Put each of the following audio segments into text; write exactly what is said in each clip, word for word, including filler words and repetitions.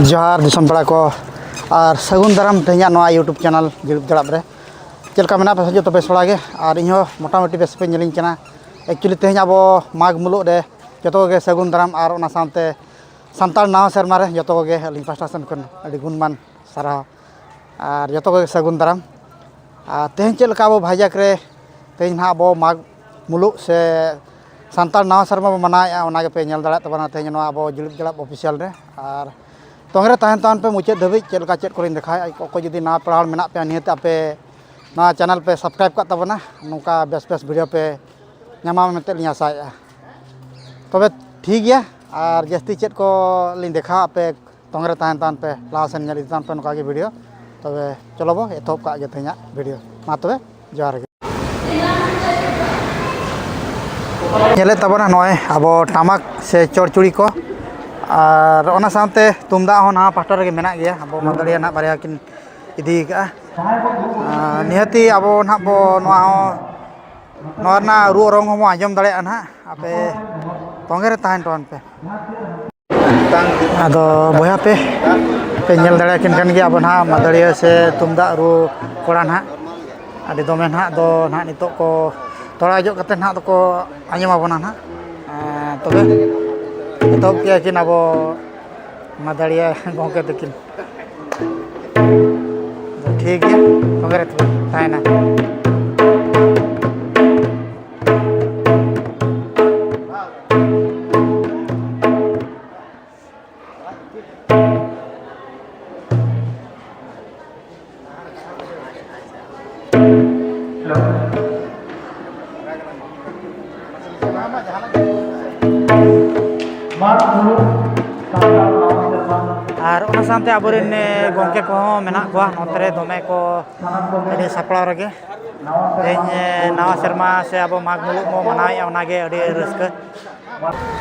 ᱡᱚᱦᱟᱨ ᱫᱤᱥᱚᱢ ᱯᱮᱲᱟ ᱠᱚ, ᱟᱨ ᱥᱟᱹᱜᱩᱱ ᱫᱟᱨᱟᱢ ᱛᱮᱦᱮᱧᱟᱜ ᱱᱚᱣᱟ YouTube ᱪᱮᱱᱮᱞ ᱡᱤᱲᱤᱯ ᱡᱟᱲᱟᱯ ᱨᱮ᱾ ᱪᱮᱫ ᱞᱮᱠᱟ ᱢᱮᱱᱟᱜ ᱯᱮ ᱡᱚᱛᱚ ᱵᱮᱥ ᱵᱟᱲᱟ ᱜᱮ? ᱟᱨ ᱤᱧ ᱦᱚᱸ ᱢᱚᱴᱟᱢᱩᱴᱤ ᱵᱮᱥ ᱯᱮ ᱧᱮᱞᱤᱧ ᱠᱟᱱᱟ᱾ ᱮᱠᱪᱩᱭᱮᱞᱤ ᱛᱮᱦᱮᱧ ᱟᱵᱚ ᱢᱟᱜᱽ ᱢᱩᱞᱩᱜ ᱨᱮ ᱡᱚᱛᱚ ᱠᱚᱜᱮ ᱥᱟᱹᱜᱩᱱ ᱫᱟᱨᱟᱢ, ᱟᱨ ᱚᱱᱟ ᱥᱟᱶᱛᱮ ᱥᱟᱱᱛᱟᱲ ᱱᱟᱣᱟ ᱥᱮᱨᱢᱟ ᱨᱮ ᱡᱚᱛᱚ ᱠᱚᱜᱮ ᱟᱹᱞᱤᱧ ᱯᱟᱥᱴᱟ ᱥᱮᱱ ᱠᱷᱚᱱ ᱟᱹᱰᱤ ᱜᱩᱱᱢᱟᱱ ᱥᱟᱨᱦᱟᱣ, ᱟᱨ ᱡᱚᱛᱚ ᱠᱚᱜᱮ ᱥᱟᱹᱜᱩᱱ ᱫᱟᱨᱟᱢ᱾ ᱟᱨ ᱛᱮᱦᱮᱧ ᱪᱮᱫ ᱞᱮᱠᱟ ᱟᱵᱚ ᱵᱷᱟᱭᱡᱟᱠ ᱨᱮ ᱛᱮᱦᱮᱧ ᱱᱟᱦᱟᱜ ᱟᱵᱚ ᱢᱟᱜᱽ ᱢᱩᱞᱩᱜ ᱥᱮ ᱥᱟᱱᱛᱟᱲ ᱱᱟᱣᱟ ᱥᱮᱨᱢᱟ ᱵᱚ ᱢᱟᱱᱟᱣᱮᱫᱼᱟ, ᱚᱱᱟ ᱜᱮᱯᱮ ᱧᱮᱞ ᱫᱟᱲᱮᱭᱟᱜ ᱛᱟᱵᱚᱱᱟ ᱛᱮᱦᱮᱧ ᱱᱚᱣᱟ ᱟᱵᱚ ᱡᱤᱲᱤᱯ ᱡᱟᱲᱟᱯ ᱚᱯᱷᱤᱥᱤᱭᱟᱞ ᱨᱮ᱾ ᱟᱨ ᱛᱚᱝᱜᱮ ᱨᱮ ᱛᱟᱦᱮᱱ ᱛᱟᱵᱚᱱ ᱯᱮ ᱢᱩᱪᱟᱹᱫ ᱫᱷᱟᱹᱵᱤᱡ, ᱪᱮᱫ ᱞᱮᱠᱟ ᱪᱮᱫ ᱠᱚᱨᱮᱧ ᱫᱮᱠᱷᱟᱣᱮᱫᱼᱟ᱾ ᱚᱠᱚᱭ ᱡᱩᱫᱤ ᱱᱟᱣᱟ ᱯᱮᱲᱟ ᱦᱚᱲ ᱢᱮᱱᱟᱜ ᱯᱮᱭᱟ, ᱱᱤᱦᱟᱹᱛ ᱟᱯᱮ ᱱᱚᱣᱟ ᱪᱮᱱᱮᱞ ᱯᱮ ᱥᱟᱵᱥᱠᱨᱟᱭᱤᱵ ᱠᱟᱜ ᱛᱟᱵᱚᱱᱟ, ᱱᱚᱝᱠᱟ ᱵᱮᱥ ᱵᱮᱥ ᱵᱷᱤᱰᱤᱭᱳ ᱯᱮ ᱧᱟᱢᱟ ᱢᱮᱱᱛᱮ ᱞᱤᱧ ᱟᱥᱟᱭᱮᱫᱼᱟ᱾ ᱛᱚᱵᱮ ᱴᱷᱤᱠ ᱜᱮᱭᱟ, ᱟᱨ ᱡᱟᱹᱥᱛᱤ ᱪᱮᱫ ᱠᱚ ᱞᱤᱧ ᱫᱮᱠᱷᱟᱣᱟ, ᱟᱯᱮ ᱛᱚᱝᱜᱮ ᱨᱮ ᱛᱟᱦᱮᱱ ᱛᱟᱵᱚᱱ ᱯᱮ, ᱞᱟᱦᱟ ᱥᱮᱱ ᱧᱮᱞ ᱤᱫᱤ ᱛᱟᱵᱚᱱ ᱯᱮ ᱱᱚᱝᱠᱟ ᱜᱮ ᱵᱷᱤᱰᱤᱭᱳ᱾ ᱛᱚᱵᱮ ᱪᱚᱞᱚ ᱵᱚ ᱮᱛᱚᱦᱚᱵ ᱠᱟᱜ ᱜᱮ ᱛᱮᱦᱮᱧᱟᱜ ᱵᱷᱤᱰᱤᱭᱳ᱾ ᱢᱟ ᱛᱚᱵᱮ, ᱡᱚᱦᱟᱨ ᱜᱮ᱾ ᱧᱮᱞᱮᱫ ᱛᱟᱵᱚᱱᱟ ᱱᱚᱜᱼᱚᱭ ᱟᱵᱚ ᱴᱟᱢᱟᱠ ᱥᱮ ᱪᱚᱲᱪᱩᱲᱤ ᱠᱚ, ᱟᱨ ᱚᱱᱟ ᱥᱟᱶᱛᱮ ᱛᱩᱢᱫᱟᱜ ᱦᱚᱸ ᱱᱟᱣᱟ ᱯᱟᱦᱴᱟ ᱨᱮᱜᱮ ᱢᱮᱱᱟᱜ ᱜᱮᱭᱟ᱾ ᱟᱵᱚ ᱢᱟᱹᱫᱟᱹᱲᱤᱭᱟᱹ ᱱᱟᱦᱟᱜ ᱵᱟᱨᱭᱟ ᱠᱤᱱ ᱤᱫᱤ ᱠᱟᱜᱼᱟ᱾ ᱟᱨ ᱱᱤᱦᱟᱹᱛᱤ ᱟᱵᱚ ᱱᱟᱦᱟᱜ ᱵᱚ ᱱᱚᱣᱟ ᱦᱚᱸ, ᱱᱚᱣᱟ ᱨᱮᱱᱟᱜ ᱨᱩ ᱚᱨᱚᱝ ᱦᱚᱸᱵᱚ ᱟᱸᱡᱚᱢ ᱫᱟᱲᱮᱭᱟᱜᱼᱟ ᱱᱟᱦᱟᱜ᱾ ᱟᱯᱮ ᱛᱚᱸᱜᱮ ᱨᱮ ᱛᱟᱦᱮᱱ ᱛᱟᱵᱚᱱ ᱯᱮ᱾ ᱟᱫᱚ ᱵᱚᱭᱦᱟ ᱯᱮ, ᱯᱮ ᱧᱮᱞ ᱫᱟᱲᱮᱭᱟᱠᱤᱱ ᱠᱟᱱ ᱜᱮᱭᱟ ᱟᱵᱚ ᱱᱟᱦᱟᱜ ᱢᱟᱹᱫᱟᱹᱲᱤᱭᱟᱹ ᱥᱮ ᱛᱩᱢᱫᱟᱜ ᱨᱩ ᱠᱚᱲᱟ ᱱᱟᱦᱟᱜ᱾ ᱟᱹᱰᱤ ᱫᱚᱢᱮ ᱱᱟᱦᱟᱜ ᱫᱚ ᱱᱟᱦᱟᱜ ᱱᱤᱛᱚᱜ ᱠᱚ ᱛᱚᱲᱟ ᱚᱡᱚᱜ ᱠᱟᱛᱮ ᱱᱟᱦᱟᱜ ᱫᱚᱠᱚ ᱟᱸᱡᱚᱢ ᱟᱵᱚᱱᱟ ᱱᱟᱦᱟᱜ᱾ ᱮᱸ, ᱛᱚᱵᱮ ᱮᱛᱚᱦᱚᱵ ᱠᱮᱜᱼᱟ ᱠᱤᱱ ᱟᱵᱚ ᱢᱟᱹᱫᱟᱹᱲᱤᱭᱟᱹ ᱜᱚᱢᱠᱮ ᱛᱟᱹᱠᱤᱱ᱾ ᱴᱷᱤᱠ ᱜᱮᱭᱟ, ᱛᱚᱵᱮ ᱨᱮ ᱛᱟᱦᱮᱱᱟ᱾ ᱟᱨ ᱚᱱᱟ ᱥᱟᱶᱛᱮ ᱟᱵᱚᱨᱮᱱ, ᱮ, ᱜᱚᱢᱠᱮ ᱠᱚᱦᱚᱸ ᱢᱮᱱᱟᱜ ᱠᱚᱣᱟ ᱱᱚᱛᱮ ᱨᱮ ᱫᱚᱢᱮ ᱠᱚ ᱟᱹᱰᱤ ᱥᱟᱯᱲᱟᱣ ᱨᱮᱜᱮ᱾ ᱛᱮᱦᱮᱧ, ᱮ, ᱱᱟᱣᱟ ᱥᱮᱨᱢᱟ ᱥᱮ ᱟᱵᱚ ᱢᱟᱜᱽ ᱢᱩᱞᱩᱜ ᱵᱚ ᱢᱟᱱᱟᱣᱮᱫᱼᱟ, ᱚᱱᱟᱜᱮ ᱟᱹᱰᱤ ᱨᱟᱹᱥᱠᱟᱹ᱾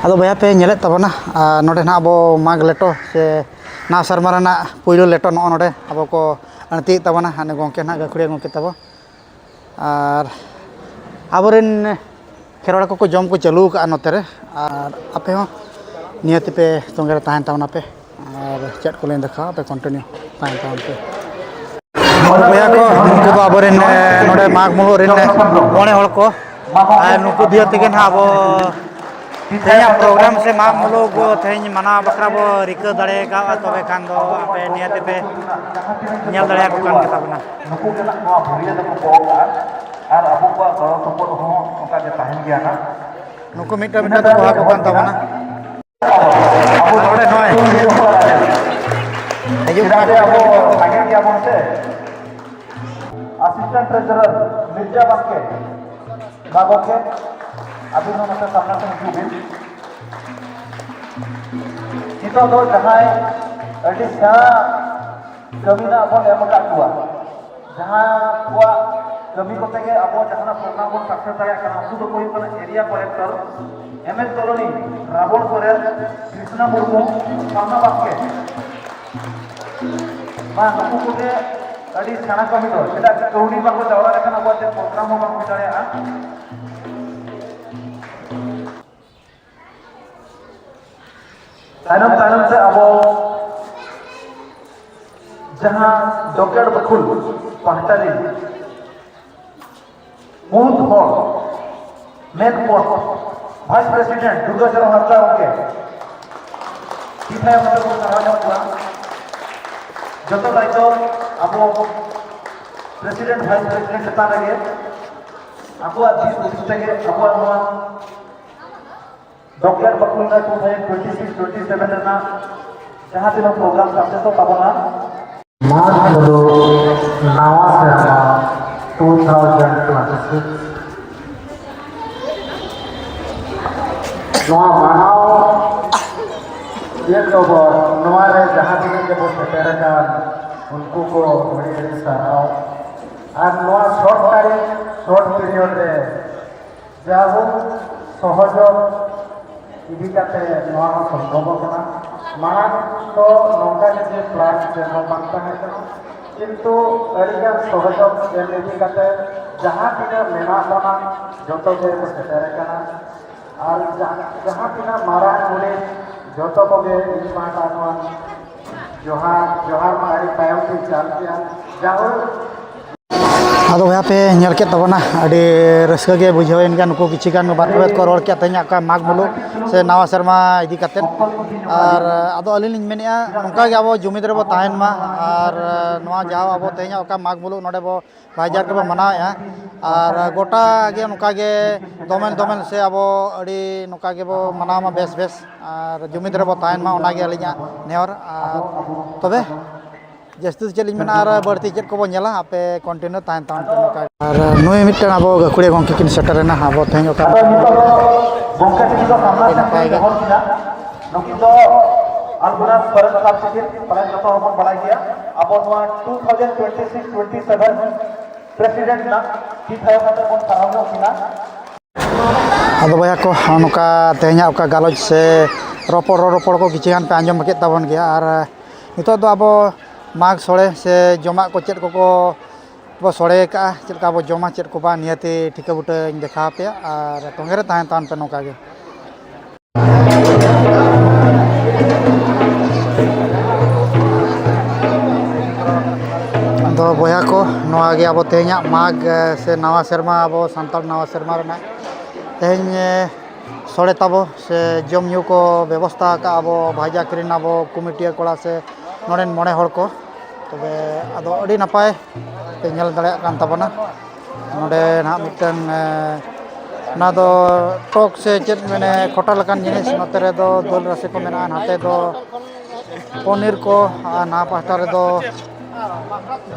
ᱟᱫᱚ ᱵᱚᱭᱦᱟ ᱯᱮ ᱧᱮᱞᱮᱫ ᱛᱟᱵᱚᱱᱟ, ᱟᱨ ᱱᱚᱰᱮ ᱱᱟᱦᱟᱜ ᱟᱵᱚ ᱢᱟᱜᱽ ᱞᱮᱴᱚ ᱥᱮ ᱱᱟᱣᱟ ᱥᱮᱨᱢᱟ ᱨᱮᱱᱟᱜ ᱯᱩᱭᱞᱩ ᱞᱮᱴᱚ ᱱᱚᱜᱼᱚ ᱱᱚᱰᱮ ᱟᱵᱚ ᱠᱚ ᱟᱹᱬᱛᱤᱭᱮᱫ ᱛᱟᱵᱚᱱᱟ, ᱦᱟᱱᱮ ᱜᱚᱢᱠᱮ ᱱᱟᱦᱟᱜ ᱜᱟᱹᱠᱷᱩᱲᱤᱭᱟᱹ ᱜᱚᱢᱠᱮ ᱛᱟᱵᱚ᱾ ᱟᱨ ᱟᱵᱚᱨᱮᱱ ᱠᱷᱮᱨᱣᱟᱲ ᱠᱚᱠᱚ ᱡᱚᱢ ᱠᱚ ᱪᱟᱹᱞᱩ ᱟᱠᱟᱫᱼᱟ ᱱᱚᱛᱮ ᱨᱮ, ᱟᱨ ᱟᱯᱮ ᱦᱚᱸ ᱱᱤᱦᱟᱹᱛ ᱯᱮ ᱛᱚᱸᱜᱮ ᱨᱮ ᱛᱟᱦᱮᱱ ᱛᱟᱵᱚᱱᱟ ᱯᱮ᱾ ᱟᱨ ᱪᱮᱫ ᱠᱚ ᱞᱟᱹᱭ ᱫᱮᱠᱷᱟᱣ ᱟᱯᱮ, continue ᱛᱟᱭᱚᱢ ᱛᱟᱭᱚᱢ ᱛᱮ᱾ ᱵᱚᱭᱦᱟ ᱠᱚ, ᱩᱱᱠᱩ ᱫᱚ ᱟᱵᱚᱨᱮᱱ, ᱮ, ᱱᱚᱰᱮ ᱢᱟᱜᱽ ᱢᱩᱞᱩᱜ ᱨᱮᱱ, ᱮ, ᱢᱚᱬᱮ ᱦᱚᱲ ᱠᱚ᱾ ᱟᱨ ᱱᱩᱠᱩ ᱫᱤᱭᱮ ᱛᱮᱜᱮ ᱱᱟᱦᱟᱜ ᱟᱵᱚ ᱛᱮᱦᱮᱧᱟᱜ program ᱥᱮ ᱢᱟᱜᱽ ᱢᱩᱞᱩᱜ ᱵᱚ ᱛᱮᱦᱮᱧ ᱢᱟᱱᱟᱣ ᱵᱟᱠᱷᱨᱟ ᱵᱚ ᱨᱤᱠᱟᱹ ᱫᱟᱲᱮ ᱠᱟᱣᱟ, ᱛᱚᱵᱮ ᱠᱷᱟᱱ ᱫᱚ ᱟᱯᱮ ᱱᱤᱭᱟᱹ ᱛᱮᱯᱮ ᱧᱮᱞ ᱫᱟᱲᱮᱭᱟᱠᱚ ᱠᱟᱱ ᱜᱮᱛᱟ ᱵᱚᱱᱟ᱾ ᱱᱩᱠᱩ ᱜᱮ ᱱᱟᱜ ᱱᱚᱣᱟ ᱵᱷᱩᱨᱤᱭᱟᱹ ᱫᱚᱠᱚ ᱜᱚᱜ ᱠᱟᱜᱼᱟ ᱟᱨ ᱟᱵᱚ ᱠᱚᱣᱟᱜ ᱜᱚᱲᱚ ᱥᱚᱯᱚᱦᱚᱫ ᱦᱚᱸ ᱚᱱᱠᱟ ᱜᱮ ᱛᱟᱦᱮᱱ ᱜᱮᱭᱟ ᱱᱟᱜ᱾ ᱱᱩᱠᱩ ᱢᱤᱫᱴᱟᱝ ᱢᱤᱫᱴᱟᱝ ᱛᱮᱠᱚ ᱦᱟᱜ ᱠᱚ ᱠᱟᱱ ᱛᱟᱵᱚᱱᱟ᱾ ᱟᱵᱚ ᱱᱚᱰᱮ ᱱᱚᱜᱼᱚᱭ ᱦᱤᱡᱩᱜ ᱪᱮᱫᱟᱜ ᱠᱟᱱᱟ ᱥᱮ ᱠᱚ ᱟᱵᱚ ᱢᱤᱫᱴᱟᱝ ᱛᱮᱠᱚ᱾ ᱥᱟᱸᱜᱮ ᱜᱮᱭᱟ ᱵᱚᱱ ᱥᱮ᱾ Assistant Treasurer ᱢᱤᱨᱡᱟ ᱵᱟᱥᱠᱮ, ᱢᱟ ᱜᱚᱢᱠᱮ, ᱟᱹᱵᱤᱱ ᱦᱚᱸ ᱱᱚᱛᱮ ᱥᱟᱢᱱᱟ ᱥᱮᱫ ᱦᱤᱡᱩᱜ ᱵᱤᱱ᱾ ᱱᱤᱛᱚᱜ ᱫᱚ ᱡᱟᱦᱟᱸᱭ ᱟᱹᱰᱤ ᱥᱮᱬᱟ ᱠᱟᱹᱢᱤ ᱱᱟᱜ ᱵᱚᱱ ᱮᱢ ᱟᱠᱟᱫ ᱠᱚᱣᱟ, ᱡᱟᱦᱟᱸ ᱠᱚᱣᱟᱜ ᱠᱟᱹᱢᱤ ᱠᱚᱛᱮ ᱜᱮ ᱟᱵᱚ ᱡᱟᱦᱟᱱᱟᱜ program ᱵᱚᱱ success ᱫᱟᱲᱮᱭᱟᱜ ᱠᱟᱱᱟ, ᱩᱱᱠᱩ ᱫᱚᱠᱚ ᱦᱩᱭᱩᱜ ᱠᱟᱱᱟ area collector, M S Colony, ᱨᱟᱵᱚᱱ ᱥᱚᱨᱮᱱ, ᱠᱨᱤᱥᱱᱟ ᱢᱩᱨᱢᱩ, ᱥᱟᱢᱱᱟ ᱵᱟᱥᱠᱮ᱾ ᱢᱟ ᱱᱩᱠᱩ ᱠᱚᱜᱮ ᱟᱹᱰᱤ ᱥᱮᱬᱟ ᱠᱟᱹᱢᱤ ᱫᱚ, ᱪᱮᱫᱟᱜ ᱥᱮ ᱠᱟᱹᱣᱰᱤ ᱵᱟᱠᱚ ᱡᱟᱣᱨᱟ ᱞᱮᱠᱷᱟᱱ ᱟᱵᱚᱣᱟᱜ ᱪᱮᱫ program ᱦᱚᱸ ᱵᱟᱝ ᱦᱩᱭ ᱫᱟᱲᱮᱭᱟᱜᱼᱟ᱾ ᱛᱟᱭᱱᱚᱢ ᱛᱟᱭᱱᱚᱢ ᱛᱮ ᱟᱵᱚ ᱡᱟᱦᱟᱸ ᱰᱚᱠᱴᱚᱨ ᱵᱟᱠᱷᱩᱞ ᱯᱟᱦᱴᱟ ᱨᱤᱱ ᱢᱩᱬᱩᱫ ᱦᱚᱲ, ᱢᱮᱱ ᱯᱚᱫ, Vice President ᱫᱩᱨᱜᱟᱪᱚᱨᱚᱱ ᱦᱟᱸᱥᱫᱟ ᱜᱚᱢᱠᱮ, ᱛᱤ ᱛᱷᱟᱭᱚ ᱠᱟᱛᱮ ᱵᱚᱱ ᱥᱟᱨᱦᱟᱣ ᱧᱚᱜ ᱠᱚᱣᱟ᱾ ᱡᱚᱛᱚ ᱫᱟᱭᱤᱛᱛᱚ ᱟᱵᱚ President, Vice President ᱪᱮᱛᱟᱱ ᱨᱮᱜᱮ, ᱟᱠᱚᱣᱟᱜ ᱫᱤᱥ ᱦᱩᱫᱤᱥ ᱛᱮᱜᱮ ᱟᱵᱚᱣᱟᱜ ᱱᱚᱣᱟ ᱰᱚᱠᱴᱚᱨ ᱵᱟᱠᱷᱩᱞ ᱨᱮ two thousand twenty six twenty seven ᱨᱮᱱᱟᱜ ᱡᱟᱦᱟᱸ ᱛᱤᱱᱟᱹᱜ program success ᱚᱜ ᱛᱟᱵᱚᱱᱟ, ᱢᱟᱜᱽ ᱢᱩᱞᱩᱜ ᱱᱟᱣᱟ ᱥᱮᱨᱢᱟ two thousand twenty six, ᱱᱚᱣᱟ ᱢᱟᱱᱟᱣ ᱤᱭᱟᱹ ᱠᱚᱵᱚᱱ, ᱱᱚᱣᱟ ᱨᱮ ᱡᱟᱦᱟᱸ ᱛᱤᱱᱟᱹᱜ ᱜᱮᱵᱚᱱ ᱥᱮᱴᱮᱨ ᱟᱠᱟᱱ, ᱩᱱᱠᱩ ᱠᱚ ᱟᱹᱰᱤ ᱟᱹᱰᱤ ᱥᱟᱨᱦᱟᱣ᱾ ᱟᱨ ᱱᱚᱣᱟ short time, short period ᱨᱮ ᱡᱟᱭᱦᱳᱠ, ᱥᱚᱦᱚᱡᱳᱜᱽ ᱤᱫᱤ ᱠᱟᱛᱮ ᱱᱚᱣᱟ ᱦᱚᱸ ᱥᱚᱢᱵᱷᱚᱵ ᱟᱠᱟᱱᱟ᱾ ᱢᱟᱲᱟᱝ ᱫᱚ ᱱᱚᱝᱠᱟ ᱜᱮ ᱡᱮ plan ᱪᱮᱫ ᱦᱚᱸ ᱵᱟᱝ ᱛᱟᱦᱮᱸ ᱠᱟᱱᱟ, ᱠᱤᱱᱛᱩ ᱟᱹᱰᱤᱜᱟᱱ ᱥᱚᱦᱚᱡᱳᱜᱽ ᱮᱢ ᱤᱫᱤ ᱠᱟᱛᱮ ᱡᱟᱦᱟᱸ ᱛᱤᱱᱟᱹᱜ ᱢᱮᱱᱟᱜ ᱵᱚᱱᱟ, ᱡᱚᱛᱚ ᱜᱮ ᱠᱚ ᱥᱮᱴᱮᱨ ᱟᱠᱟᱱᱟ᱾ ᱟᱨ ᱡᱟᱦᱟᱸ, ᱡᱟᱦᱟᱸ ᱛᱤᱱᱟᱹᱜ ᱢᱟᱨᱟᱝ ᱦᱩᱰᱤᱧ, ᱡᱚᱛᱚ ᱠᱚᱜᱮ ᱤᱧ ᱯᱟᱦᱴᱟ ᱠᱷᱚᱱ ᱡᱚᱦᱟᱨ ᱡᱚᱦᱟᱨ ᱢᱟ ᱟᱹᱰᱤ ᱛᱟᱭᱚᱢ ᱛᱮᱧ ᱪᱟᱞ ᱠᱮᱜᱼᱟ᱾ ᱡᱟᱭᱦᱳᱠ, ᱟᱫᱚ ᱵᱚᱭᱦᱟ ᱯᱮ ᱧᱮᱞ ᱠᱮᱫ ᱛᱟᱵᱚᱱᱟ, ᱟᱹᱰᱤ ᱨᱟᱹᱥᱠᱟᱹ ᱜᱮ ᱵᱩᱡᱷᱟᱹᱣ ᱮᱱ ᱜᱮᱭᱟ᱾ ᱱᱩᱠᱩ ᱠᱤᱪᱷᱤ ᱜᱟᱱ ᱵᱟᱫ ᱵᱟᱹᱭᱦᱟᱹᱲ ᱠᱚ ᱨᱚᱲ ᱠᱮᱫ ᱛᱮᱦᱮᱧᱟᱜ ᱚᱠᱟ ᱢᱟᱜᱽ ᱢᱩᱞᱩᱜ ᱥᱮ ᱱᱟᱣᱟ ᱥᱮᱨᱢᱟ ᱤᱫᱤ ᱠᱟᱛᱮᱫ᱾ ᱟᱨ ᱟᱫᱚ ᱟᱹᱞᱤᱧ ᱞᱤᱧ ᱢᱮᱱᱮᱫᱼᱟ, ᱱᱚᱝᱠᱟ ᱜᱮ ᱟᱵᱚ ᱡᱩᱢᱤᱫ ᱨᱮᱵᱚ ᱛᱟᱦᱮᱱ ᱢᱟ᱾ ᱟᱨ ᱱᱚᱣᱟ ᱡᱟᱦᱟᱸ ᱟᱵᱚ ᱛᱮᱦᱮᱧᱟᱜ ᱚᱠᱟ ᱢᱟᱜᱽ ᱢᱩᱞᱩᱜ ᱱᱚᱰᱮ ᱵᱚ ᱵᱷᱟᱭᱡᱟᱠ ᱨᱮᱵᱚ ᱢᱟᱱᱟᱣᱮᱫᱼᱟ᱾ ᱟᱨ ᱜᱚᱴᱟ ᱜᱮ ᱱᱚᱝᱠᱟ ᱜᱮ ᱫᱚᱢᱮᱞ ᱫᱚᱢᱮᱞ ᱥᱮ ᱟᱵᱚ ᱟᱹᱰᱤ ᱱᱚᱝᱠᱟ ᱜᱮᱵᱚ ᱢᱟᱱᱟᱣ ᱢᱟ ᱵᱮᱥ ᱵᱮᱥ, ᱟᱨ ᱡᱩᱢᱤᱫ ᱨᱮᱵᱚ ᱛᱟᱦᱮᱱ ᱢᱟ, ᱚᱱᱟᱜᱮ ᱟᱹᱞᱤᱧᱟᱜ ᱱᱮᱦᱚᱨ᱾ ᱟᱨ ᱛᱚᱵᱮ ᱡᱟᱹᱥᱛᱤ ᱫᱚ ᱪᱮᱫ ᱞᱤᱧ ᱢᱮᱱᱟ, ᱟᱨ ᱵᱟᱹᱲᱛᱤ ᱪᱮᱫ ᱠᱚᱵᱚ ᱧᱮᱞᱟ, ᱟᱯᱮ continue ᱛᱟᱦᱮᱱ ᱛᱟᱵᱚᱱ ᱯᱮ ᱱᱚᱝᱠᱟ ᱜᱮ᱾ ᱟᱨ ᱱᱩᱭ ᱢᱤᱫᱴᱟᱝ ᱟᱵᱚ ᱜᱟᱹᱠᱷᱩᱲᱤᱭᱟᱹ ᱜᱚᱢᱠᱮ ᱠᱤᱱ ᱥᱮᱴᱮᱨᱮᱱᱟ, ᱟᱵᱚ ᱛᱮᱦᱮᱧ ᱚᱠᱟ ᱟᱫᱚ ᱱᱤᱛᱚᱜ ᱫᱚ ᱜᱚᱢᱠᱮ ᱛᱤᱠᱤᱱ ᱫᱚ ᱥᱟᱢᱱᱟ ᱟᱹᱰᱤ ᱥᱮᱫ ᱱᱟᱯᱟᱭ ᱜᱮ᱾ ᱫᱚᱦᱚ ᱠᱤᱱᱟ᱾ ᱱᱩᱠᱤᱱ ᱫᱚ ᱟᱞᱯᱚᱱᱟ ᱥᱚᱨᱮᱱ ᱥᱟᱨ ᱛᱤᱠᱤᱱ, ᱯᱟᱞᱮᱱ ᱡᱚᱛᱚ ᱦᱚᱲ ᱵᱚᱱ ᱵᱟᱲᱟᱭ ᱜᱮᱭᱟ᱾ ᱟᱵᱚ ᱱᱚᱣᱟ two thousand twenty six twenty seven president ᱨᱮᱱᱟᱜ ᱛᱤ ᱛᱷᱟᱭᱚ ᱠᱟᱛᱮ ᱵᱚᱱ ᱥᱟᱨᱦᱟᱣ ᱧᱚᱜ ᱠᱤᱱᱟ᱾ ᱟᱫᱚ ᱵᱚᱭᱦᱟ ᱠᱚ, ᱱᱚᱝᱠᱟ ᱛᱮᱦᱮᱧᱟᱜ ᱚᱠᱟ ᱜᱟᱞᱚᱪ ᱥᱮ ᱨᱚᱯᱚᱲ ᱨᱚᱲ ᱨᱚᱯᱚᱲ ᱠᱚ ᱠᱤᱪᱷᱩ ᱜᱟᱱ ᱯᱮ ᱟᱸᱡᱚᱢ ᱠᱮᱫ ᱛᱟᱵᱚᱱ ᱜᱮᱭᱟ᱾ ᱟᱨ ᱱᱤᱛᱚᱜ ᱫᱚ ᱟᱵᱚ ᱢᱟᱜᱽ ᱥᱚᱲᱮ ᱥᱮ ᱡᱚᱢᱟᱜ ᱠᱚ ᱪᱮᱫ ᱠᱚᱠᱚ ᱵᱚ ᱥᱚᱲᱮ ᱠᱟᱜᱼᱟ, ᱪᱮᱫ ᱞᱮᱠᱟ ᱵᱚ ᱡᱚᱢᱟ, ᱪᱮᱫ ᱠᱚ ᱵᱟᱝ, ᱱᱤᱦᱟᱹᱛᱤ ᱴᱷᱤᱠᱟᱹ ᱵᱩᱴᱟᱹᱧ ᱫᱮᱠᱷᱟᱣ ᱟᱯᱮᱭᱟ᱾ ᱟᱨ ᱛᱚᱸᱜᱮ ᱨᱮ ᱛᱟᱦᱮᱱ ᱛᱟᱵᱚᱱ ᱯᱮ ᱱᱚᱝᱠᱟ ᱜᱮ᱾ ᱟᱫᱚ ᱵᱚᱭᱦᱟ ᱠᱚ, ᱱᱚᱣᱟ ᱜᱮ ᱟᱵᱚ ᱛᱮᱦᱮᱧᱟᱜ ᱢᱟᱜᱽ, ᱮ, ᱥᱮ ᱱᱟᱣᱟ ᱥᱮᱨᱢᱟ, ᱟᱵᱚ ᱥᱟᱱᱛᱟᱲ ᱱᱟᱣᱟ ᱥᱮᱨᱢᱟ ᱨᱮᱱᱟᱜ ᱛᱮᱦᱮᱧ, ᱮ, ᱥᱚᱲᱮ ᱛᱟᱵᱚ ᱥᱮ ᱡᱚᱢ ᱧᱩ ᱠᱚ ᱵᱮᱵᱚᱥᱛᱷᱟ ᱟᱠᱟᱫ ᱟᱵᱚ ᱵᱷᱟᱭᱡᱟᱠ ᱨᱮᱱ ᱟᱵᱚ ᱠᱚᱢᱤᱴᱤᱭᱟᱹ ᱠᱚᱲᱟ ᱥᱮ ᱱᱚᱰᱮᱱ ᱢᱚᱬᱮ ᱦᱚᱲ ᱠᱚ᱾ ᱛᱚᱵᱮ ᱟᱫᱚ ᱟᱹᱰᱤ ᱱᱟᱯᱟᱭ ᱯᱮ ᱧᱮᱞ ᱫᱟᱲᱮᱭᱟᱜ ᱠᱟᱱ ᱛᱟᱵᱚᱱᱟ᱾ ᱱᱚᱰᱮ ᱱᱟᱦᱟᱜ ᱢᱤᱫᱴᱟᱝ, ᱮ, ᱚᱱᱟ ᱫᱚ ᱴᱚᱠ ᱥᱮ ᱪᱮᱫ ᱢᱮᱱᱮ ᱠᱷᱚᱴᱟ ᱞᱮᱠᱟᱱ ᱡᱤᱱᱤᱥ, ᱱᱚᱛᱮ ᱨᱮᱫᱚ ᱫᱟᱹᱞ ᱨᱟᱥᱮ ᱠᱚ ᱢᱮᱱᱟᱜᱼᱟ, ᱱᱟᱛᱮ ᱫᱚ ᱯᱚᱱᱤᱨ ᱠᱚ, ᱟᱨ ᱱᱟᱣᱟ ᱯᱟᱦᱴᱟ ᱨᱮᱫᱚ